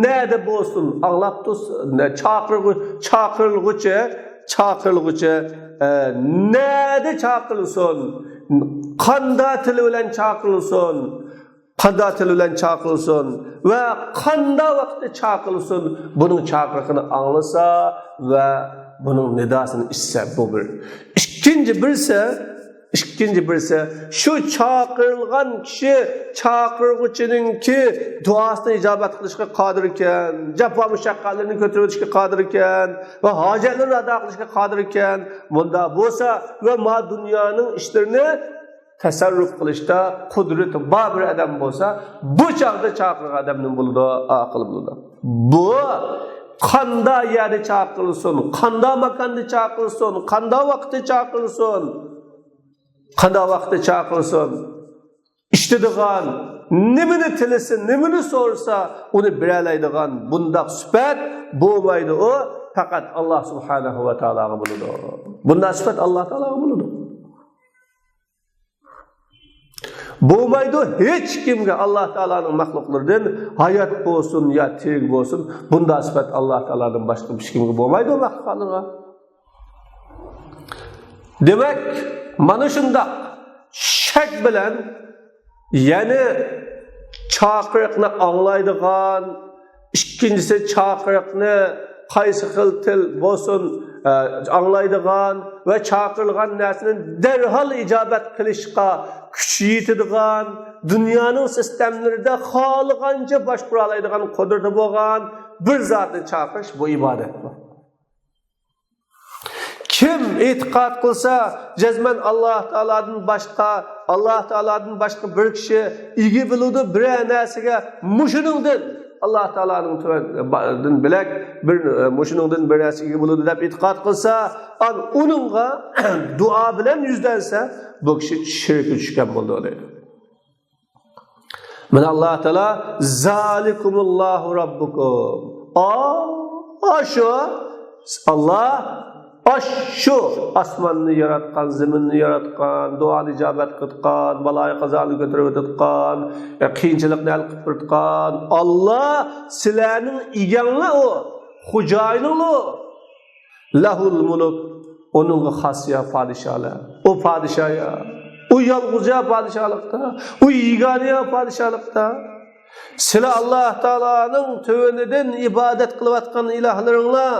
نەدە بولسۇن، ئاڭلاپ تۇرسۇن، نە-، چاقىرغۇ-، چاقىرىلغۇچى، چاقىرىلغۇچى، ئە، نەدە چاقىرىلسۇن، قاندا تىلى بىلەن چاقىرىلسۇن، قاندا تىلى بىلەن چاقىرىلسۇن ۋە قاندا ۋاقىتتا چاقىرىلسۇن، بۇنىڭ چاقىرىقىنى ئاڭلىسا ۋە بۇنىڭ نىداسىنى ئىشىتسە، بۇ بىر. ئىككىنچى بىرسى، ئىككىنچى بىرسى، شۇ چاقىرىلغان كىشى چاقىرغۇچىنىڭكى دۇئاسىنى ئىجابەت قىلىشقا قادىر ئىكەن، جاپا مۇشەققەتلىرىنى كۆتۈرۈۋېتىشكە قادىر ئىكەن ۋە ھاجەتلىرىنى ئادا قىلىشقا قادىر ئىكەن. مۇنداق بولسا ۋە ما دۇنيانىڭ ئىشلىرىنى تەسەررۇپ قىلىشتا قۇدرىتى بار بىر ئادەم بولسا، بۇ چاغدا چاقىرغان ئادەمنىڭ بولىدۇ، ئاقىل بولىدۇ. بۇ قاندا يەردە چاقىرىلسۇن، قاندا ماكاندا چاقىرىلسۇن، قاندا ۋاقىتتا چاقىرىلسۇن، قاندا ۋاقىتتا چاقىرىلسۇن، ئىشلىتىدىغان، نېمىنى تىلىسە، نېمىنى سورىسا، ئۇنى بېرەلەيدىغان بۇنداق سۈپەت بولمايدۇ. ئۇ پەقەت ئاللا سۇبھانەھۇ ۋە تائالاغا بولىدۇ. بۇنداق سۈپەت ئاللا تائالاغا بولىدۇ. بولمايدۇ ھېچ كىمگە، ئاللا تائالانىڭ مەخلۇقلىرىدىن، ھايات بولسۇن يا تىرىك بولسۇن، بۇنداق سۈپەت ئاللا تائالادىن باشقا ھېچ كىمگە بولمايدۇ، مەخلۇقلارغا. دېمەك، مانا شۇنداق شەك بىلەن، يەنى چاقىرىقنى ئاڭلايدىغان، ئىككىنچىسى، چاقىرىقنى قايسى خىل تىل بولسۇن، ئە، ئاڭلايدىغان ۋە چاقىرىلغان نەرسىنى دەرھال ئىجابەت قىلىشقا كۈچى يېتىدىغان، دۇنيانىڭ سىستېمىلىرىدە خالىغانچە باشقۇرالايدىغان قۇدرىتى بولغان بىر زاتنى چاقىرىش، بۇ ئىبادەت بۇ. كىم ئېتىقاد قىلسا، جەزمەن ئاللا تائالادىن باشقا، ئاللا تائالادىن باشقا بىر كىشى ئىگە بولىدۇ بىرەر نەرسىگە، مۇشۇنىڭدىن، ئاللا تائالانىڭ تۆۋەن-، دىن بۆلەك بىر، مۇشۇنىڭدىن بىر نەرسىگە ئىگە بولىدۇ دەپ ئېتىقاد قىلسا، ئان-، ئۇنىڭغا دۇئا بىلەن يۈزلەنسە، بۇ كىشى شىرككە چۈشكەن بولىدۇ دەيدۇ. مانا ئاللا تائالا، زالىكۇمۇللاھۇ راببۇكۇم. ئا-، ئاشۇ ئاللا، ئاشۇ ئاسماننى ياراتقان، زېمىننى ياراتقان، دۇئانى ئىجابەت قىلىدىغان، بالايىقازانى كۆتۈرۈۋېتىدىغان، قىيىنچىلىقنى ھەل قىلىپ بېرىدىغان ئاللا سىلەرنىڭ ئىگەڭلار ئۇ، خوجايىنىڭلار ئۇ. لەھۇل مۇلۇك، ئۇنىڭغا خاس يا پادىشاھلار. ئۇ پادىشاھ يا. ئۇ يالغۇز يا پادىشاھلىقتا. ئۇ يېگانە يا پادىشاھلىقتا. سىلەر ئاللا تائالانىڭ تۆۋىنىدىن ئىبادەت قىلىۋاتقان ئىلاھلىرىڭلار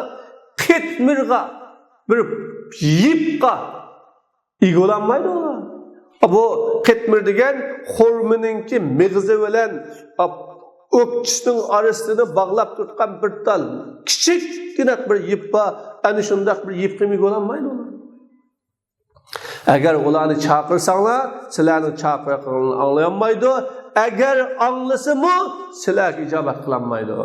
قېتمىرغا، بىر يىپقا ئىگە بولالمايدۇ ئۇلار. بۇ قېتمىر دېگەن خورمىنىڭكى مېغىزى بىلەن ئۆكچىسىنىڭ ئارىسىنى باغلاپ تۇرغان بىر تال كىچىككىنە بىر يىپ بار. ئەنە شۇنداق بىر يىپقىمۇ ئىگە بولالمايدۇ ئۇلار. ئەگەر ئۇلارنى چاقىرساڭلار، سىلەرنىڭ چاقىرىقىڭلارنى ئاڭلىيالمايدۇ. ئەگەر ئاڭلىسىمۇ، سىلەرگە ئىجابەت قىلالمايدۇ.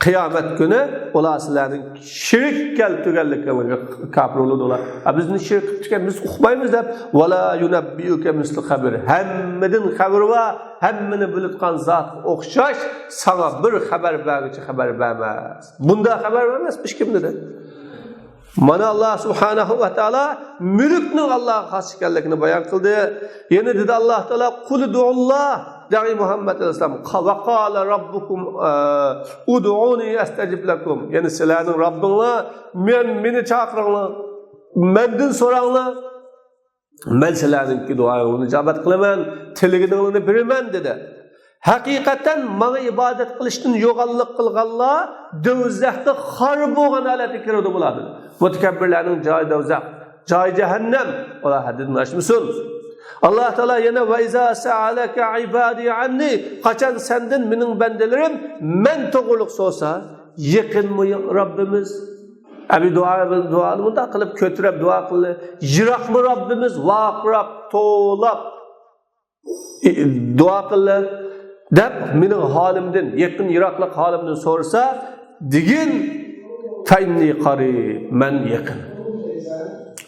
قىيامەت كۈنى ئۇلار سىلەرنىڭ شىرك كەلتۈرگەنلىكىڭلارغا كاپىر بولىدۇ ئۇلار. «ھە، بىز نېمە شىرك قىپتىكەن، بىز ئۇقمايمىز» دەپ، «ۋەلا يۇنەببىئۇكە مىسلۇ خەبىر». ھەممىدىن خەۋىرى بار، ھەممىنى بىلىدىغان زاتقا ئوخشاش، ساڭا بىر خەۋەر بەرگۈچى خەۋەر بەرمەس. بۇنداق خەۋەر بەرمەس ھېچكىم دېدى. مانا ئاللا سۇبھانەھۇ ۋە تائالا مۈلۈكنىڭ ئاللاغا خاس ئىكەنلىكىنى بايان قىلدى. يەنە دېدى ئاللا تائالا، «قۇل ئۇدئۇللا» دەڭ، ئەي مۇھەممەد ئەلەيھىسسالام. «ۋە قالە راببۇكۇم، ئە، ئۇدئۇنى ئەستەجىب لەكۇم». يەنى سىلەرنىڭ رەببىڭلار، مەن، مېنى چاقىرىڭلار، مەندىن سوراڭلار. مەن سىلەرنىڭكى دۇئاڭلارنى ئىجابەت قىلىمەن، تىلىگىنىڭلارنى بېرىمەن، دېدى. ھەقىقەتەن ماڭا ئىبادەت قىلىشتىن يوغانلىق قىلغانلار دوزاختا خار بولغان ھالەتتە كىرىدۇ بۇلار، دېدى. مۇتەكەببىرلەرنىڭ جايى دوزاخ، جايى جەھەننەم، ئۇلار ھەددىدىن ئاشمىسۇن. ئاللا تائالا يەنە، «ۋە ئىزا سەئەلەكە ئىبادى ئەننى»، قاچان سەندىن مېنىڭ بەندىلىرىم مەن توغرۇلۇق سورىسا، يېقىنمۇ رەببىمىز؟ ئەبى دۇئا، دۇئانى مۇنداق قىلىپ كۆتۈرۈپ دۇئا قىلدى. يىراقمۇ رەببىمىز؟ ۋارقىراپ، توۋلاپ دۇئا قىلدى دەپ، مېنىڭ ھالىمدىن، يېقىن يىراقلىق ھالىمدىن سورىسا، دېگىن، «فەئىننى قەرىب»، مەن يېقىن.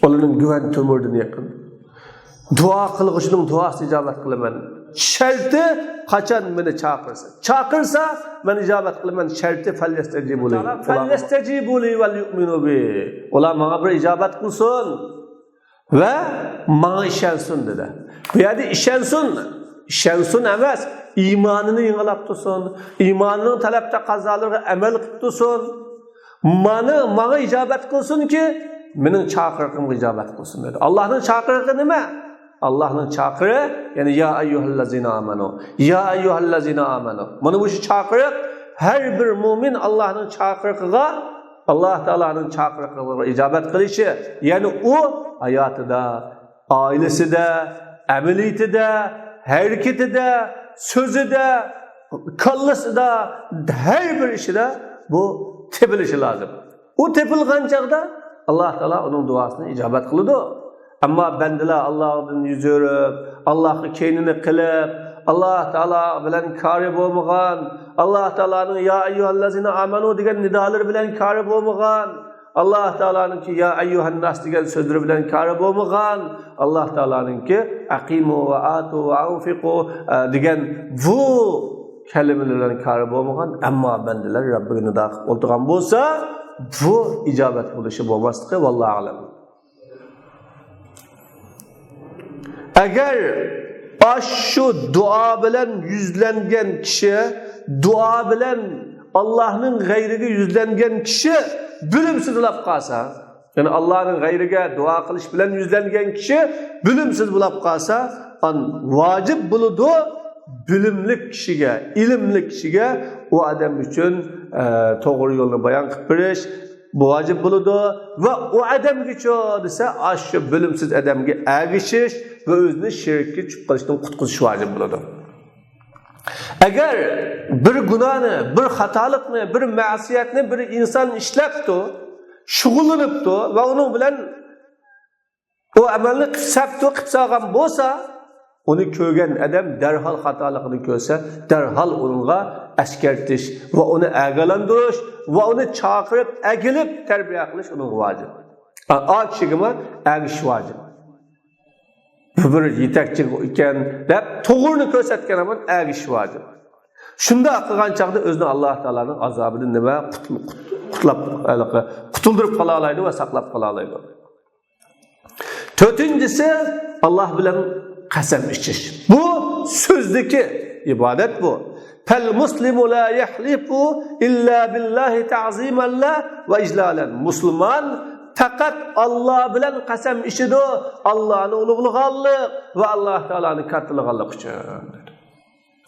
ئۇلارنىڭ گۇۋەن تۆمۈرىدىن يېقىن. دۇئا قىلغۇچىنىڭ دۇئاسىنى ئىجابەت قىلىمەن. شەرتى، قاچان مېنى چاقىرسا. چاقىرسا، مەن ئىجابەت قىلىمەن. شەرتى، «فەليەستەجىبۇ لى». «فەليەستەجىبۇ لى ۋەليۇئمىنۇ بى». ئۇلار ماڭا بىر ئىجابەت قىلسۇن. ۋە ماڭا ئىشەنسۇن دېدى. بۇ يەردە ئىشەنسۇن، ئىشەنسۇن ئەمەس، ئىمانىنى يېڭىلاپ تۇرسۇن، ئىمانىنىڭ تەلەپ تەقەززالىرىغا ئەمەل قىلىپ تۇرسۇن. مانا ماڭا ئىجابەت قىلسۇنكى، مېنىڭ چاقىرىقىمغا ئىجابەت قىلسۇن دېدى. ئاللاھنىڭ چاقىرىقى نېمە؟ ئاللاھنىڭ چاقىرىقى، يەنى يا ئەييۇھەللەزىنە ئامەنۇ، يا ئەييۇھەللەزىنە ئامەنۇ. مانا مۇشۇ چاقىرىق، ھەر بىر مۆمىن ئاللاھنىڭ چاقىرىقىغا، ئاللاھ تائالانىڭ چاقىرىقىغا ئىجابەت قىلىشى، يەنى ئۇ ھاياتىدا، ئائىلىسىدە، ئەمەلىيىتىدە، ھەرىكىتىدە، سۆزىدە، كاللىسىدا، ھەر بىر ئىشىدا بۇ تېپىلىشى لازىم. ئۇ تېپىلغان چاغدا ئاللاھ تائالا ئۇنىڭ دۇئاسىنى ئىجابەت قىلىدۇ. ئەمما بەندىلەر ئاللاھدىن يۈز ئۆرۈپ، ئاللاھقا كەينىنى قىلىپ، ئاللاھ تائالا بىلەن كارى بولمىغان، ئاللاھ تائالانىڭ يا ئەييۇھەللەزىنە ئامەنۇ دېگەن نىدالىرى بىلەن كارى بولمىغان، ئاللاھ تائالانىڭكى يا ئەييۇھەنناس دېگەن سۆزلىرى بىلەن كارى بولمىغان، ئاللاھ تائالانىڭكى ئەقىمۇ ۋە ئاتۇ ۋە ئەنفىقۇ، ئە، دېگەن بۇ كەلىمىلەر بىلەن كارى بولمىغان، ئەمما بەندىلەر رەببىگە نىدا قىلىپ ئولتۇرغان بولسا، بۇ ئىجابەت بولۇشى بولماسلىقى، ۋاللاھۇ ئەلەم. ئەگەر ئاشۇ دۇئا بىلەن يۈزلەنگەن كىشى، دۇئا بىلەن ئاللاھنىڭ غەيرىگە يۈزلەنگەن كىشى بىلىمسىزلەپ قالسا، يەنى ئاللاھنىڭ غەيرىگە دۇئا قىلىش بىلەن يۈزلەنگەن كىشى بىلىمسىز بولۇپ قالسا، ئان ۋاجىپ بولىدۇ بىلىملىك كىشىگە، ئىلىملىك كىشىگە ئۇ ئادەم ئۈچۈن، ئە، توغرا يولنى بايان قىلىپ بېرىش، بۇ ۋاجىپ بولىدۇ. ۋە ئۇ ئادەمگىچۇ دېسە، ئاشۇ بىلىمسىز ئادەمگە ئەگىشىش ۋە ئۆزىنى شىرككە چۈشۈپ قېلىشتىن قۇتقۇزۇش ۋاجىپ بولىدۇ. ئەگەر بىر گۇناھنى، بىر خاتالىقنى، بىر مەسىيەتنى بىر ئىنسان ئىشلەپتۇ، شۇغۇللىنىپتۇ ۋە ئۇنىڭ بىلەن ئۇ ئەمەلنى قىلىپ سەپتۇ، قىلىپ سالغان بولسا، ئۇنى كۆرگەن ئادەم دەرھال خاتالىقىنى كۆرسە، دەرھال ئۇنىڭغا ئەسكەرتىش ۋە ئۇنى ئاگاھلاندۇرۇش ۋە ئۇنى چاقىرىپ ئەكېلىپ تەربىيە قىلىش ئۇنىڭغا ۋاجىپ. ئا، ئا كىشىگىمۇ ئەگىشىش ۋاجىپ. بۇ بىر يېتەكچى ئىكەن دەپ توغرىنى كۆرسەتكەن ھامان ئەگىشىش ۋاجىپ. شۇنداق قىلغان چاغدا ئۆزىنى ئاللاھ تائالانىڭ ئازابىدىن نېمە قۇت-، قۇت-، قۇتلاپ، ھېلىقى، قۇتۇلدۇرۇپ قالالايدۇ ۋە ساقلاپ قالالايدۇ. تۆتىنچىسى، ئاللاھ بىلەن قەسەم ئىچىش. بۇ سۆزدىكى ئىبادەت بۇ. فالمسلم لا يحلف إلا بالله تعظيما له وإجلالا. مۇسۇلمان پەقەت ئاللاھ بىلەن قەسەم ئىچىدۇ، ئاللاھنى ئۇلۇغلىغانلىق ۋە ئاللاھ تائالانى كاتتىلىغانلىق ئۈچۈن.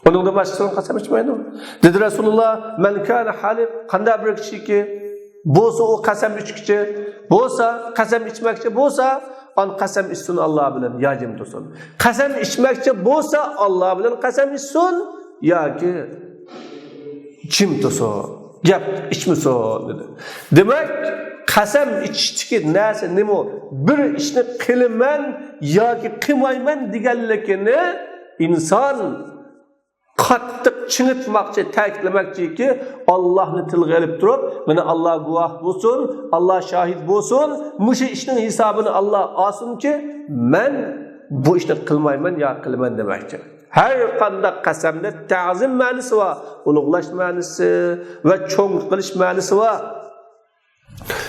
ئۇنىڭدىن باشقىسىغا قەسەم ئىچمەيدۇ. دېدى رەسۇلۇللاھ، مەن كانە ھالىف، قانداق بىر كىشىكى بولسا ئۇ قەسەم ئىچكۈچى بولسا، قەسەم ئىچمەكچى بولسا، ئان قەسەم ئىچسۇن ئاللاھ بىلەن، يا جىم تۇرسۇن. قەسەم ئىچمەكچى بولسا ئاللاھ بىلەن قەسەم ئىچسۇن ياكى جىم تۇرسۇن، گەپ ئىچمىسۇن دېدى. دېمەك، قەسەم ئىچىشتىكى نەرسە نېمە؟ بىر ئىشنى قىلىمەن ياكى قىلمايمەن دېگەنلىكىنى ئىنسان قاتتىق چىڭىتماقچى، تەكىتلىمەكچىكى، ئاللاھنى تىلغا ئېلىپ تۇرۇپ، مانا ئاللاھ گۇۋاھ بولسۇن، ئاللاھ شاھىت بولسۇن، مۇشۇ ئىشنىڭ ھېسابىنى ئاللاھ ئالسۇنكى، مەن بۇ ئىشنى قىلمايمەن يا قىلىمەن دېمەكچى. ھەر قانداق قەسەمدە تەزىم مەنىسى بار، ئۇلۇغلاش مەنىسى ۋە چوڭ قىلىش مەنىسى بار.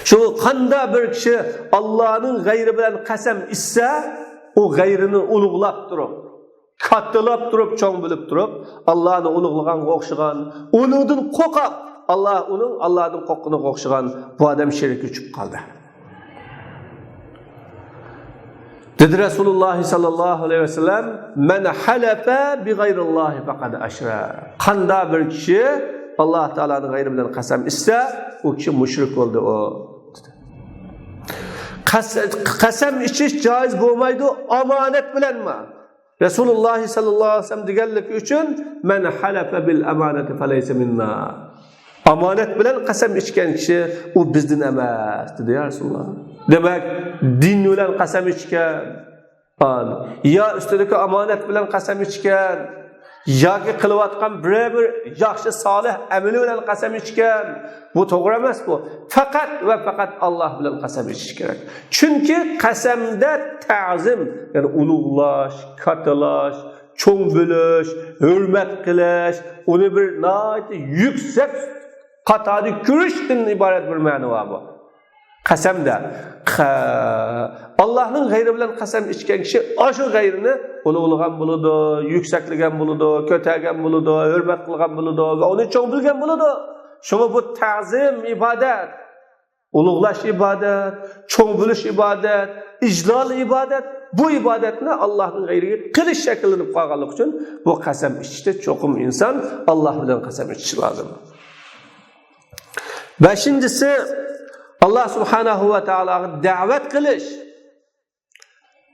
شۇ قاندا بىر كىشى ئاللاھنىڭ غەيرى بىلەن قەسەم ئىچسە، ئۇ غەيرىنى ئۇلۇغلاپ تۇرۇپ، كاتتىلاپ تۇرۇپ، چوڭ بىلىپ تۇرۇپ، ئاللاھنى ئۇلۇغلىغانغا ئوخشىغان، ئۇنىڭدىن قورقۇپ، ئاللاھ ئۇنىڭ ئاللاھدىن قورققىنىغا ئوخشىغان بۇ ئادەم شېرىككە چۈشۈپ قالدى. دېدى رەسۇلۇللاھ ساللاللاھۇ ئەلەيھى ۋەسەللەم، مەن ھەلەفە بىغەيرىللاھى فەقەد ئەشرەك. قاندا بىر كىشى ئاللاھ تائالانىڭ غەيرى بىلەن قەسەم ئىچسە، ئۇ كىشى مۇشرىك بولدى ئۇ. قەس-، قەسەم ئىچىش جائىز بولمايدۇ، ئامانەت بىلەنمۇ. رەسۇلۇللاھ ساللاللاھۇ ئەلەيھى ۋەسەللەم دېگەنلىكى ئۈچۈن، مەن ھەلەفە بىل ئامانەتى فەلەيسە مىننا. ئامانەت بىلەن قەسەم ئىچكەن كىشى ئۇ بىزدىن ئەمەس، دېدى يا رەسۇلۇللاھ. دېمەك، دىن بىلەن قەسەم ئىچكەن، يا ئۈستىدىكى ئامانەت بىلەن قەسەم ئىچكەن، ياكى قىلىۋاتقان بىرەر بىر ياخشى سالىھ ئەمىلى بىلەن قەسەم ئىچكەن. بۇ توغرا ئەمەس بۇ. پەقەت ۋە پەقەت ئاللاھ بىلەن قەسەم ئىچىش كېرەك. چۈنكى قەسەمدە تەزىم، يەنى ئۇلۇغلاش، كاتتىلاش، چوڭ بىلىش، ھۆرمەت قىلىش، ئۇنى بىر ناھايىتى يۈكسەك قاتاردا كۆرۈشتىن ئىبارەت بىر مەنە بار بۇ. قەسەمدە. قە-، ئاللاھنىڭ غەيرى بىلەن قەسەم ئىچكەن كىشى ئاشۇ غەيرىنى ئۇلۇغلىغان بولىدۇ، يۈكسەكلىگەن بولىدۇ، كۆتەرگەن بولىدۇ، ھۆرمەت قىلغان بولىدۇ ۋە ئۇنى چوڭ بىلگەن بولىدۇ. شۇڭا بۇ تەزىم ئىبادەت، ئۇلۇغلاش ئىبادەت، چوڭ بىلىش ئىبادەت، ئىجلال ئىبادەت. بۇ ئىبادەتنى ئاللاھنىڭ غەيرىگە قىلىش شەكىللىنىپ قالغانلىقى ئۈچۈن بۇ قەسەم ئىچىشتە چوقۇم ئىنسان ئاللاھ بىلەن قەسەم ئىچىشى لازىم. بەشىنچىسى، ئاللاھ سۇبھانەھۇ ۋە تائالاغا دەۋەت قىلىش.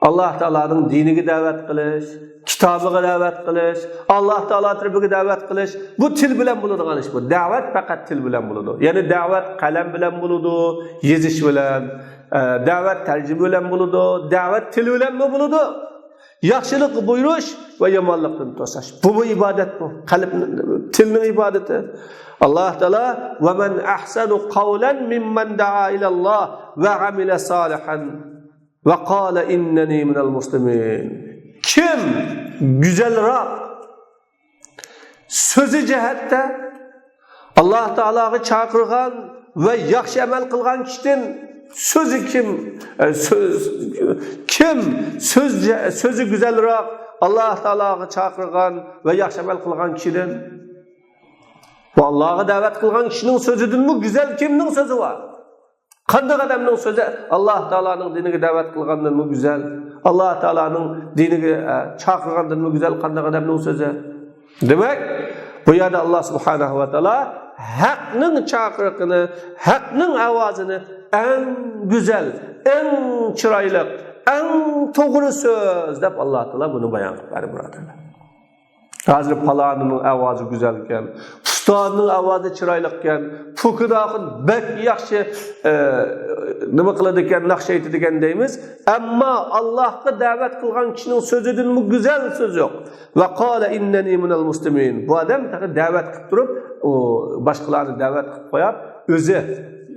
ئاللاھ تائالانىڭ دىنىگە دەۋەت قىلىش، كىتابىغا دەۋەت قىلىش، ئاللاھ تائالا تەرىپىگە دەۋەت قىلىش، بۇ تىل بىلەن بولىدىغان ئىش بۇ. دەۋەت پەقەت تىل بىلەن بولىدۇ. يەنى دەۋەت قەلەم بىلەن بولىدۇ، يېزىش بىلەن، ئە، دەۋەت تەرجىمە بىلەن بولىدۇ، دەۋەت تىل بىلەنمۇ بولىدۇ. ياخشىلىققا بۇيرۇش ۋە يامانلىقتىن توساش. بۇمۇ ئىبادەت بۇ. قەلب، تىلنىڭ ئىبادىتى. ئاللاھ تائالا، «وَمَنْ أَحْسَنُ قَوْلًا مِمَّنْ دَعَا إِلَى اللَّهِ وَعَمِلَ صَالِحًا وَقَالَ إِنَّنِي مِنَ الْمُسْلِمِينَ.» كىم گۈزەلرەك سۆزى جەھەتتە ئاللاھ تائالاغا چاقىرغان ۋە ياخشى ئەمەل قىلغان كىشىدىن سۆزى كىم، ئە، سۆز، كىم سۆز جە-، سۆزى گۈزەلرەك ئاللاھ تائالاغا چاقىرغان ۋە ياخشى ئەمەل قىلغان كىشىدىن؟ ۋە ئاللاھقا دەۋەت قىلغان كىشىنىڭ سۆزىدىنمۇ گۈزەل كىمنىڭ سۆزى بار؟ قانداق ئادەمنىڭ سۆزى ئاللاھ تائالانىڭ دىنىگە دەۋەت قىلغاندىنمۇ گۈزەل؟ ئاللاھ تائالانىڭ دىنىگە، ئە، چاقىرغاندىنمۇ گۈزەل قانداق ئادەمنىڭ سۆزى؟ دېمەك، بۇ يەردە ئاللاھ سۇبھانەھۇ ۋە تائالا ھەقنىڭ چاقىرىقىنى، ھەقنىڭ ئاۋازىنى ئەڭ گۈزەل، ئەڭ چىرايلىق، ئەڭ توغرا سۆز دەپ ئاللاھ تائالا بۇنى بايان قىلىپ بەردى، بۇرادەرلەر. ھازىر پالانىنىڭ ئاۋازى گۈزەلكەن، پۇستانىنىڭ ئاۋازى چىرايلىقكەن، پۇكىدا ئاخۇن بەك ياخشى، ئە، نېمە قىلىدىكەن، ناخشا ئېيتىدىكەن دەيمىز. ئەمما ئاللاھقا دەۋەت قىلغان كىشىنىڭ سۆزىدىنمۇ گۈزەل سۆز يوق. «وَقَالَ إِنَّنِي مِنَ الْمُسْلِمِينَ.» بۇ ئادەم تېخى دەۋەت قىلىپ تۇرۇپ، ئۇ باشقىلارنى دەۋەت قىلىپ قويۇپ، ئۆزى،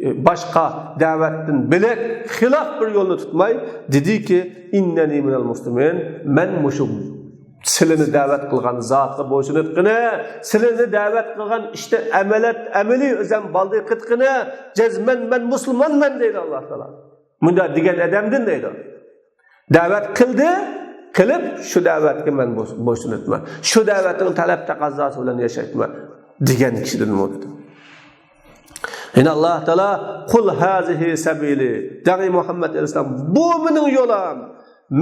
ئە، باشقا دەۋەتتىن بۆلەك، خىلاپ بىر يولنى تۇتماي، دېدىكى، «إِنَّنِي مِنَ الْمُسْلِمِينَ.» مەن مۇشۇ سىلىنى دەۋەت قىلغان زاتقا بويسۇنۇۋاتقىنى، سىلىنى دەۋەت قىلغان ئىشتا ئەمەلىيەت، ئەمەلىي ئۆزەم بالدى قىتقىنى، جەزمەن مەن مۇسۇلمانمەن دەيدۇ ئاللاھ تائالا. مۇنداق دېگەن ئادەمدىن دەيدۇ. دەۋەت قىلدى، قىلىپ شۇ دەۋەتكە مەن بويسۇنۇۋاتىمەن. شۇ دەۋەتنىڭ تەلەپ تەقەززاسى بىلەن ياشايتىمەن دېگەن كىشىدىنمۇ دېدى. يەنە ئاللاھ تائالا، «قُلْ هَٰذِهِ سَبِيلِي.» دەڭ، ئەي مۇھەممەد ئەلەيھىسسالام، بۇ مېنىڭ يولۇم.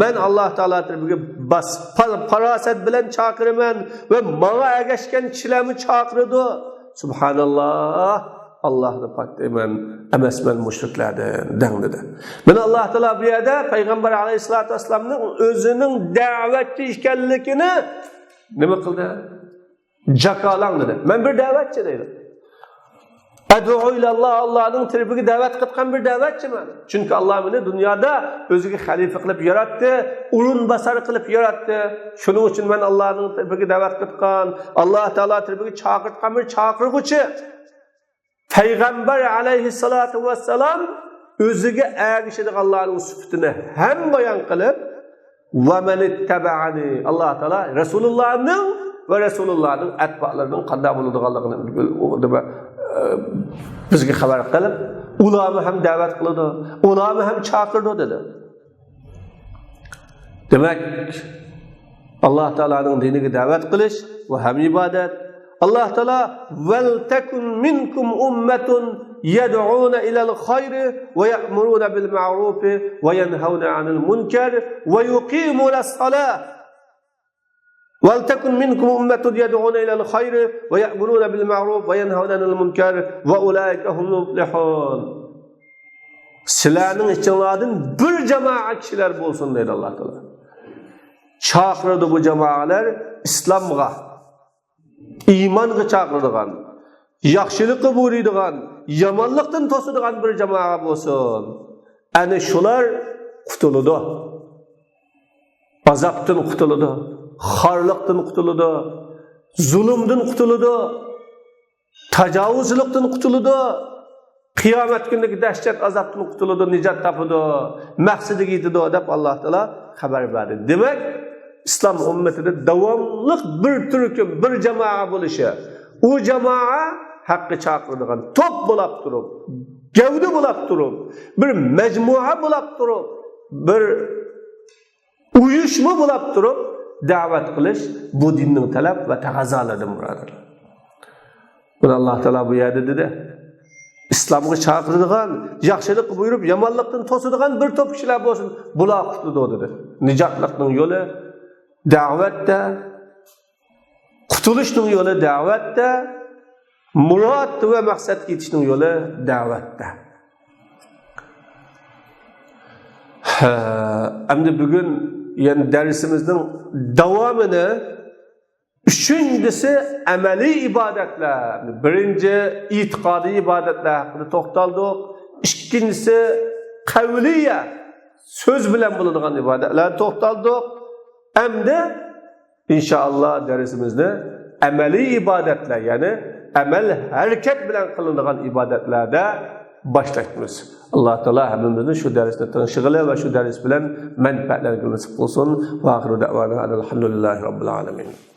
مەن ئاللاھ تائالا تەرىپىگە باس-، پا-، پاراسەت بىلەن چاقىرىمەن ۋە ماڭا ئەگەشكەن كىشىلەرمۇ چاقىرىدۇ. سۇبھاناللاھ، ئاللاھنى پاكلىيمەن، ئەمەسمەن مۇشرىكلاردىن، دەڭ دېدى. مانا ئاللاھ تائالا بۇ يەردە پەيغەمبەر ئەلەيھىسسالاتۇ ۋەسسالامنىڭ ئۆزىنىڭ دەۋەتچى ئىكەنلىكىنى نېمە قىلدى؟ جاكارلاڭ دېدى. مەن بىر دەۋەتچى دەيدۇ. ئەدئۇ ئىلەللاھ، ئاللانىڭ تەرىپىگە دەۋەت قىلىدىغان بىر دەۋەتچىمەن. چۈنكى ئاللا مېنى دۇنيادا ئۆزىگە خەلىپە قىلىپ ياراتتى، ئورۇنباسار قىلىپ ياراتتى. شۇنىڭ ئۈچۈن مەن ئاللانىڭ تەرىپىگە دەۋەت قىلىدىغان، ئاللا تائالا تەرىپىگە چاقىرىدىغان بىر چاقىرغۇچى. پەيغەمبەر ئەلەيھىسسالاتۇ ۋەسسالام ئۆزىگە ئەگىشىدىغانلارنىڭ سۈپىتىنى ھەم بايان قىلىپ، «ۋە مەن ئىتتەبەئەنى»، ئاللا تائالا رەسۇلۇللانىڭ ۋە رەسۇلۇللانىڭ ئەتبالىرىنىڭ قانداق بولىدىغانلىقىنى، ئە، بىزگە خەۋەر قىلىپ، ئۇلارمۇ ھەم دەۋەت قىلىدۇ، ئۇلارمۇ ھەم چاقىرىدۇ دېدى. دېمەك، ئاللا تائالانىڭ دىنىگە دەۋەت قىلىش، بۇ ھەم ئىبادەت. ئاللا تائالا، «ۋەلتەكۇن مىنكۇم ئۇممەتۇن يەدئۇنە ئىلەل خەيرى ۋە يەئمۇرۇنە بىل مەئرۇفى ۋە يەنھەۋنە ئەنىل مۇنكەر ۋە يۇقىمۇنەس سالاھ. ۋەلتەكۇن مىنكۇم ئۇممەتۇن يەدئۇنە ئىلەل خەيرى ۋە يەئمۇرۇنە بىل مەئرۇف ۋە يەنھەۋنە ئەنىل مۇنكەر ۋە ئۇلائىكە ھۇمۇل مۇپلىھۇن.» سىلەرنىڭ ئىچىڭلاردىن بىر جامائەت كىشىلەر بولسۇن دەيدۇ ئاللا تائالا. چاقىرىدۇ بۇ جامائەتلەر ئىسلامغا، ئىمانغا چاقىرىدىغان، ياخشىلىققا بۇيرۇيدىغان، يامانلىقتىن توسىدىغان بىر جامائەت بولسۇن. ئەنە شۇلار قۇتۇلىدۇ. ئازابتىن قۇتۇلىدۇ، خارلىقتىن قۇتۇلىدۇ، زۇلۇمدىن قۇتۇلىدۇ، تاجاۋۇزچىلىقتىن قۇتۇلىدۇ، قىيامەت كۈنىدىكى دەھشەت ئازابتىن قۇتۇلىدۇ، نىجات تاپىدۇ، مەقسىتىگە يېتىدۇ دەپ ئاللا تائالا خەۋەر بەردى. دېمەك، ئىسلام ئۈممىتىدە داۋاملىق بىر تۈركۈم، بىر جامائەت بولۇشى، ئۇ جامائەت ھەققە چاقىرىدىغان توپ بولاپ تۇرۇپ، گەۋدە بولاپ تۇرۇپ، بىر مەجمۇئە بولاپ تۇرۇپ، بىر ئۇيۇشما بولاپ تۇرۇپ دەۋەت قىلىش بۇ دىننىڭ تەلەپ ۋە تەقەززالىرىدىن، بۇرادەرلەر. بۇنى ئاللا تائالا بۇ يەردە دېدى. ئىسلامغا چاقىرىدىغان، ياخشىلىققا بۇيرۇپ، يامانلىقتىن توسىدىغان بىر توپ كىشىلەر بولسۇن، بۇلار قۇتۇلىدۇ، دېدى. نىجاتلىقنىڭ يولى دەۋەتتە، قۇتۇلۇشنىڭ يولى دەۋەتتە، مۇراد ۋە مەقسەتكە يېتىشنىڭ يولى دەۋەتتە. ھە، ئەمدى بۈگۈن يەنە دەرسىمىزنىڭ داۋامىنى، ئۈچىنچىسى ئەمەلىي ئىبادەتلەر. بىرىنچى ئېتىقادىي ئىبادەتلەر ھەققىدە توختالدۇق. ئىككىنچىسى قەۋلىيە، سۆز بىلەن بولىدىغان ئىبادەتلەر توختالدۇق. ئەمدى ئىنشائاللا دەرسىمىزنى ئەمەلىي ئىبادەتلەر، يەنى ئەمەل ھەرىكەت بىلەن قىلىنىدىغان ئىبادەتلەردە باشلايمىز. ئاللا تائالا ھەممىمىزنى شۇ دەرسنى تىڭشىغىلى ۋە شۇ دەرس بىلەن مەنپەئەتلەنگىلى نېسىپ قىلسۇن. ۋە ئاخىرۇ دەۋانا ئەنىل ھەمدۇلىللاھى رەببىل ئالەمىن.